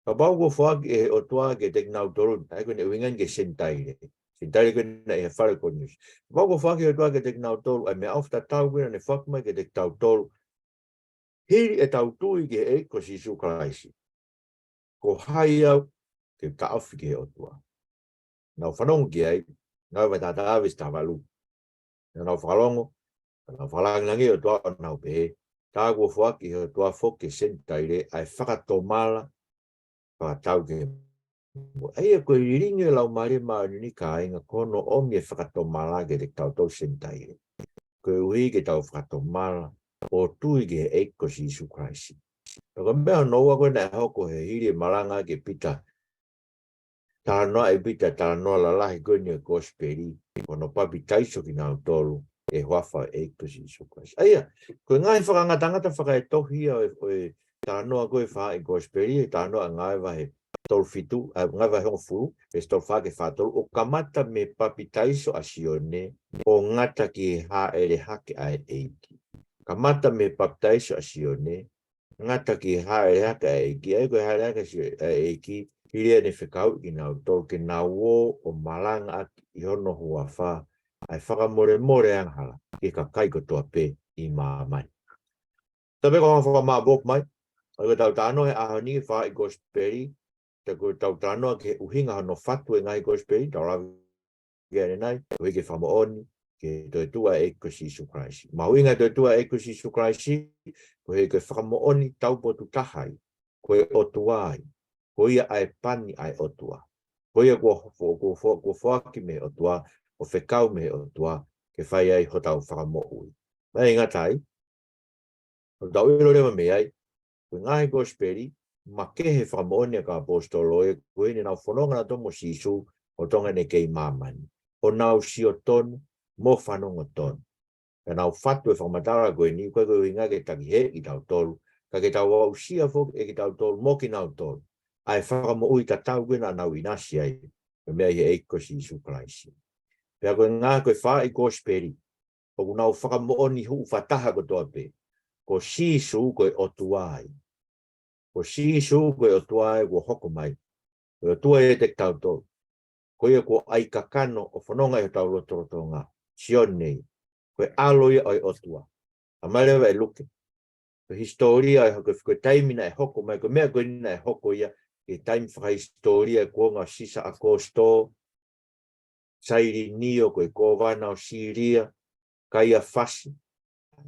kapau kuo foaki ʻe he ʻOtua kiate kinautolu, ʻa ia ko ʻene ʻuhinga eni ki he Senitaile. Senitaile ko ē naʻe ʻi he fale ʻo Koliniusi. Kapau kuo foaki ʻe he ʻOtua kiate kinautolu ʻa e meʻaʻofa tatau ko ē naʻa ne foaki mai kiate kitautolu, hili ʻetau tui ki he ʻEiki ko Sīsū Kalaisi, ko hai au ke u taʻofi ki he ʻOtua? Nau fanongo ki ai, Ngāue vahe taha taha veesi taha valu. Naʻa nau fakalongo, naʻa nau fakalāngilangiʻi e ʻOtua ʻo nau pehē, tā kuo foaki ʻe he ʻOtua foki ki he Senitaile ʻa e fakatomala fakatau ki he moʻui. ʻA ia ko e lilingi ʻo e Laumālie Māʻoniʻoni, kāinga, ko hono ʻomi e fakatomala kiate kitautolu Senitaile, koeʻuhi ke tau fakatomala ʻo tui ki he ʻEiki ko Sīsū Kalaisi. Pea ko e meʻa hono ua ko ē naʻe hoko he hili e malangaʻaki ʻe Pita, talanoaʻi ʻe Pita e talanoa lalahi ko eni ʻo e kosipeli, ko hono papitaiso kinautolu ʻi he huafa ʻo e ʻEiki ko Sīsū Kalaisi. ʻA ia, ko e ngaahi fakangatangata fakaetohi ia ʻo e, ʻo e talanoa ko ē fai e kosipeli, ʻa e talanoa ʻa e Ngāue vahe tolu fitu, ʻa e Ngāue vahe hongofulu, veesi tolu fā ki he fā tolu, ʻo kamata mei he papitaiso ʻa Sione, ʻo ngata ki he hāʻele hake ʻa e ʻEiki. Kamata mei he papitaiso ʻa Sione, ngata ki he hāʻele hake ʻa e ʻEiki, ʻa ia ko e hāʻele hake ʻa e ʻEiki, hili ʻene fekauʻi kinautolu ke nau ō ʻo malangaʻaki ʻi hono huafa ʻa e fakamolemole angahala ki he kakai kotoa pē ʻi māmani. Tapu ko e anga fakamāʻopoʻopo mai, ʻa ia ko ʻetau talanoa he ʻaho ni ki he fai e kosipeli, tā ko ʻetau talanoa ki he ʻuhinga hono fatu e ngaahi kosipeli, tau lave ki ai ʻanenai, koeʻuhi ke fakamoʻoni ki he toetuʻu ʻa e ʻEiki ko Sīsū Kalaisi. Mahuʻinga e toetuʻu ʻa e ʻEiki ko Sīsū Kalaisi, koeʻuhi ko e fakamoʻoni taupotu taha ia, ko e ʻOtua ia, ko ia ʻa e pani ʻa e ʻOtua. Ko ia kuo fo-, kuo fo-, kuo foaki mei he ʻOtua, ʻo fekau mei he ʻOtua, ke fai ai hotau fakamoʻui. Mai ngata ai, ʻoku tau ʻilo leva mei ai, ko e ngaahi kosipeli, makehe e fakamoʻoni ʻa e kau ʻaposetolo ē, ko ʻenau fononga nautolu mo Sīsū, ʻo tonga ne kei māmani, ʻo nau sio tonu, mo fanongo tonu. Pea nau fatu e fakamatala ko eni, ʻoku ʻikai ko e ʻuhinga ke takihēʻi kitautolu, ka ke tau aʻusia foki ʻe kitautolu, mo kinautolu, ʻa e fakamoʻui tatau ko ē naʻa nau ʻinasi ai, ko e meʻa ʻi he ʻEiki ko Sīsū Kalaisi. Pea ko e ngaahi ko e fai e kosipeli, ʻoku nau fakamoʻoni huʻu fakataha kotoa pē, ko Sīsū ko e ʻOtua ia. Ko Sīsū ko e ʻOtua ia kuo hoko mai. Ko e ʻOtua ia ʻiate kitautolu. Ko ia kuo ʻai kakano ʻo fononga ʻi hotau lotolotonga. Sione ia. Ko e ʻAlo ia ʻo e ʻOtua. Talamai leva ʻe Luke, ko e hisitōlia ʻo e hoko, ko e taimi naʻe hoko mai, ko e meʻa ko eni naʻe hoko ia, ko e taimi fakahisitōlia ʻo e kuonga ʻo Sisa ʻAkositō, Sailinio ko e kōvana ʻo Sīlia, Kaiafasi,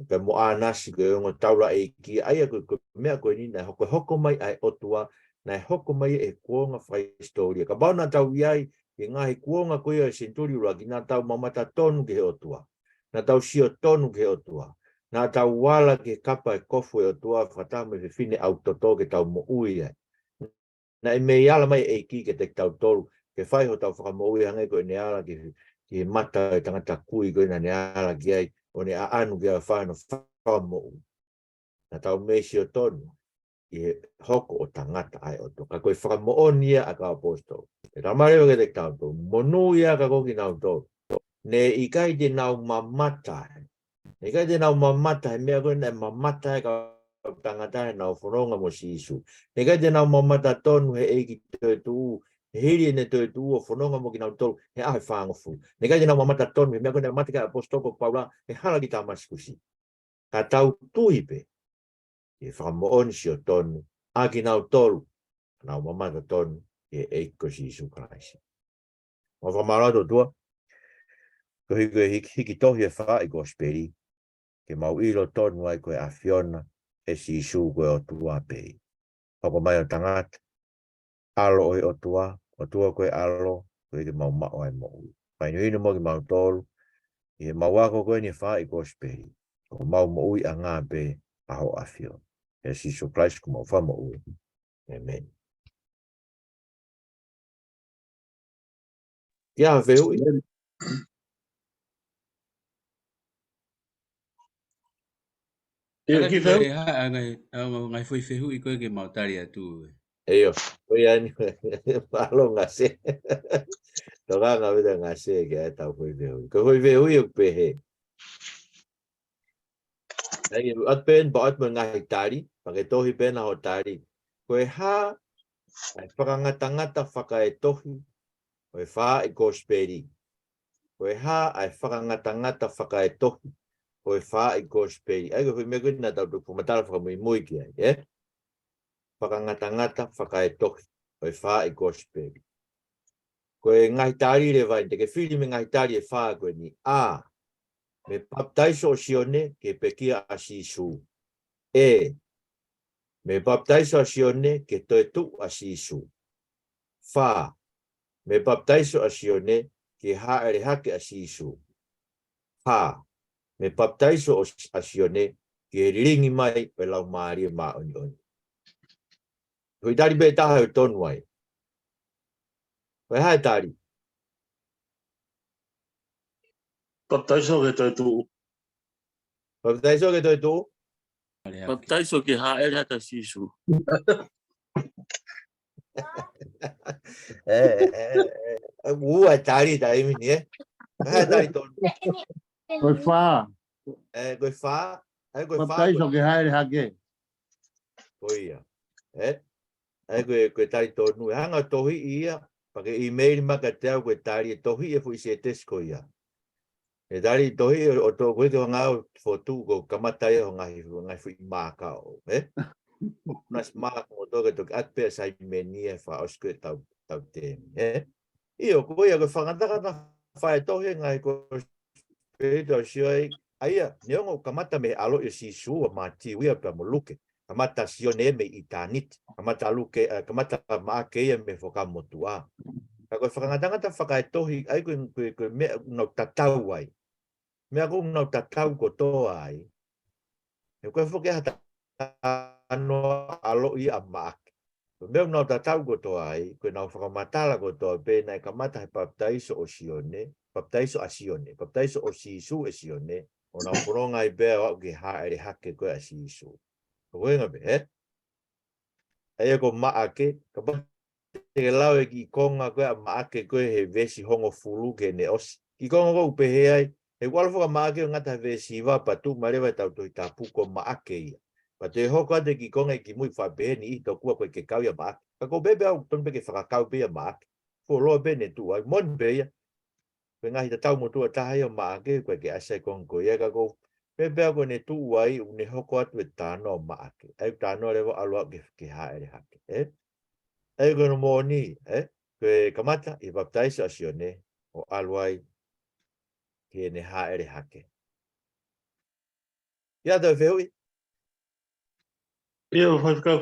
pea mo ʻAnasi ko e ongo taulaʻeiki, ʻa ia ko e, ko e meʻa ko eni naʻe hoko, hoko mai ʻa e ʻOtua, naʻe hoko mai ʻi he kuonga fakahisitōlia. Kapau naʻa tau ʻi ai, ʻi he ngaahi kuonga ko ia ʻo e senituli ʻuluaki, naʻa tau mamata tonu ki he ʻOtua. Naʻa tau sio tonu ki he ʻOtua. Naʻa tau ala ki he kapa ʻo e kofu ʻo e ʻOtua, fakataha mo e fefine ʻau toto ke tau moʻui ai. Naʻe mei ala mai e ʻEiki kiate kitautolu, ke fai hotau fakamoʻui hangē ko ʻene ala ki, ki he mata ʻo e tangata kui ko ē naʻa ne ala ki ai, ʻo ne ʻaʻanu ki ai ʻo fai hono fakamoʻui. Naʻa tau mei sio tonu ʻi he hoko ʻo tangata ʻa e ʻOtua. Ka ko e fakamoʻoni ia ʻa e kau ʻaposetolo. ʻE talamai leva kiate kitautolu, monūʻia ka ko kinautolu naʻe ʻikai te nau mamata ai. Naʻe ʻikai te nau mamata he meʻa ko ē naʻe mamata ai e kau tangata heʻenau fononga mo Sīsū. Naʻe ʻikai te nau mamata tonu he ʻEiki toetuʻu, he hili ʻene toetuʻu ʻo fononga mo kinautolu he ʻaho ʻe fāngofulu. Naʻe ʻikai te nau mamata tonu he meʻa ko ē naʻe mamata ki ai e ʻaposetolo ko Paula he hala ki Tāmasikusi. Ka tau tui pē ki he fakamoʻoni siotonu ʻa kinautolu naʻa nau mamata tonu ki he ʻEiki ko Sīsū Kalaisi. Mau fakamālō atu ʻOtua, koeʻuhi ko e hiki, hiki tohi e fā ʻi he Kosipeli, ke mau ʻilo tonu ai ko e ʻAfiona ʻe Sīsū ko e ʻOtua pē. Hoko mai ʻo tangata, ʻAlo ʻo e ʻOtua, ʻOtua ko e ʻAlo, koeʻuhi ke mau maʻu ai e moʻui. Fai inu inu mo kimautolu, ʻi heʻemau ako ko eni e fā ʻi he Kosipeli, ko homau moʻuiʻanga pē ʻa ho ʻAfio. ʻIa Sīsū Kalaisi ko homau Fakamoʻui. ʻĒmeni. Kiʻi fehuʻi. ʻIa, kiʻi fehuʻi. Hala ki he hā, ʻa e ngaahi, ʻa e ngaahi foʻi fehuʻi ko ē ke mau tali atu ē. ʻIo, ko ia eni, mālō Ngase. Tokanga ʻa Ngase ki heʻetau foʻi fehuʻi. Ko e foʻi fehuʻi ʻoku pehē. ʻAi, ʻoatu pē eni, pea ʻoatu mo e ngaahi tali, pea ke tohi pē ena hoʻo tali. Ko e hā ʻa e fakangatangata fakaetohi ʻo e fā ʻi he Kosipeli? Ko e hā ʻa e fakangatangata fakaetohi ʻo e fā ʻi he Kosipeli? ʻAi, ko e foʻi meʻa ko ē naʻa tau toki fakamatala fakamuimui ki ai, ē? Fakangatangata fakaetohi ʻo e fā ʻi he Kosipeli. Ko e ngaahi tali leva eni, te ke fili mei he ngaahi tali ʻe fā ko eni. A, mei he papitaiso ʻo Sione ki he pekia ʻa Sīsū. E, mei he papitaiso ʻa Sione ki he toetuʻu ʻa Sīsū. Fā, mei he papitaiso ʻa Sione ki he hāʻele hake ʻa Sīsū. Hā, mei he papitaiso ʻo, ʻa Sione ki he lilingi mai ʻo e Laumālie Māʻoniʻoni. Ko e tali pē taha ʻoku tonu ai. Ko e hā e tali? Papitaiso ki he toetuʻu. Papitaiso ki he toetuʻu? Papitaiso ki he hāʻele hake ʻa Sīsū. ʻE, ʻe, ʻe, ʻe, ua e tali taimi ni, ē? Ko e hā e tali tonu? Ko e fā. ʻE, ko e fā. ʻE, ko e fā, papitaiso ko e ki he hāʻele hake. Ko ia. ʻE? ʻAi, ko e, ko e tali tonu. ʻE hanga ʻo tohiʻi ia, pea ke ʻīmeili mai kiate au ko e tali, ʻe tohiʻi e foʻi sētesi ko ia. ʻE tali tohiʻi ʻo, ʻo tō koe ke hanga ʻo fotu ko e kamata ia ho ngaahi, ngaahi foʻi maaka ʻo, ē? Nasi maaka ʻo tō ke toki ʻatu pē ʻa Saimeni ʻe fakaʻosi ko ē ʻetau, ʻetau temi, ē? ʻIo, ko ia ko e fakangatangata fakaetohi e ngaahi ko Kosipeli ʻoku tau sio ai, ʻa ia, neongo ʻoku kamata mei he ʻaloʻi ʻo Sīsū ʻa Mātiu ia pea mo Luke, kamata Sione mei ʻitāniti, kamata Luke, ē, kamata Maʻake ia mei he Fuakava Motuʻa. Ka ko e fakangatangata fakaetohi, ʻai ko e, ko e, ko e meʻa ʻoku nau tatau ai. Meʻa ʻoku nau tatau kotoa ai. He ko e foki ha ta-, ano ʻaloʻi ʻa Maʻake. Ko e meʻa ʻoku nau tatau kotoa ai, ko ʻenau fakamatala kotoa pē naʻe kamata he papitaiso ʻo Sione, papitaiso ʻa Sione, papitaiso ʻo Sīsū ʻe Sione, ʻo nau fononga ai pē ʻo aʻu ki he hāʻele hake ko ē ʻa Sīsū. Ko e ʻuhinga pē, ē? ʻA ia ko Maʻake, kapau te ke lau e kiʻi konga ko ē ʻa Maʻake ko ē he veesi hongofulu ki heʻene ʻosi. Kiʻi konga ko ē ʻoku pehē ai, he ʻoku ʻalu foki ʻa Maʻake ʻo ngata he veesi hiva pea tuʻu mai leva ʻetau Tohi Tapu ko Maʻake ia. Pea toe hoko atu e kiʻi konga ʻi ki mui faʻa pehē ni ʻi tokua ko e ke kau ia Maʻake. Ka ko e pehē pē au tonu pē ke fakakau pē ia Maʻake. Fuoloa pē ne tuʻu ai, moʻoni pē ia. Ko e ngaahi tatau motuʻa taha ia ʻo Maʻake, ko e ke ʻasi ai konga ko ia ka ko e pehē pē au ko ʻene tuʻu ai, ʻoku ne hoko atu e talanoa ʻo Maʻake. ʻA ia ko e talanoa leva ʻalu au ke, ke hāʻele hake, ē? ʻA ia ko hono moʻoni, ē? Ko e kamata ʻi he papitaiso ʻa Sione, ʻo ʻalu ai ke ne hāʻele hake. ʻIo, toe fehuʻi? ʻIo, faifekau.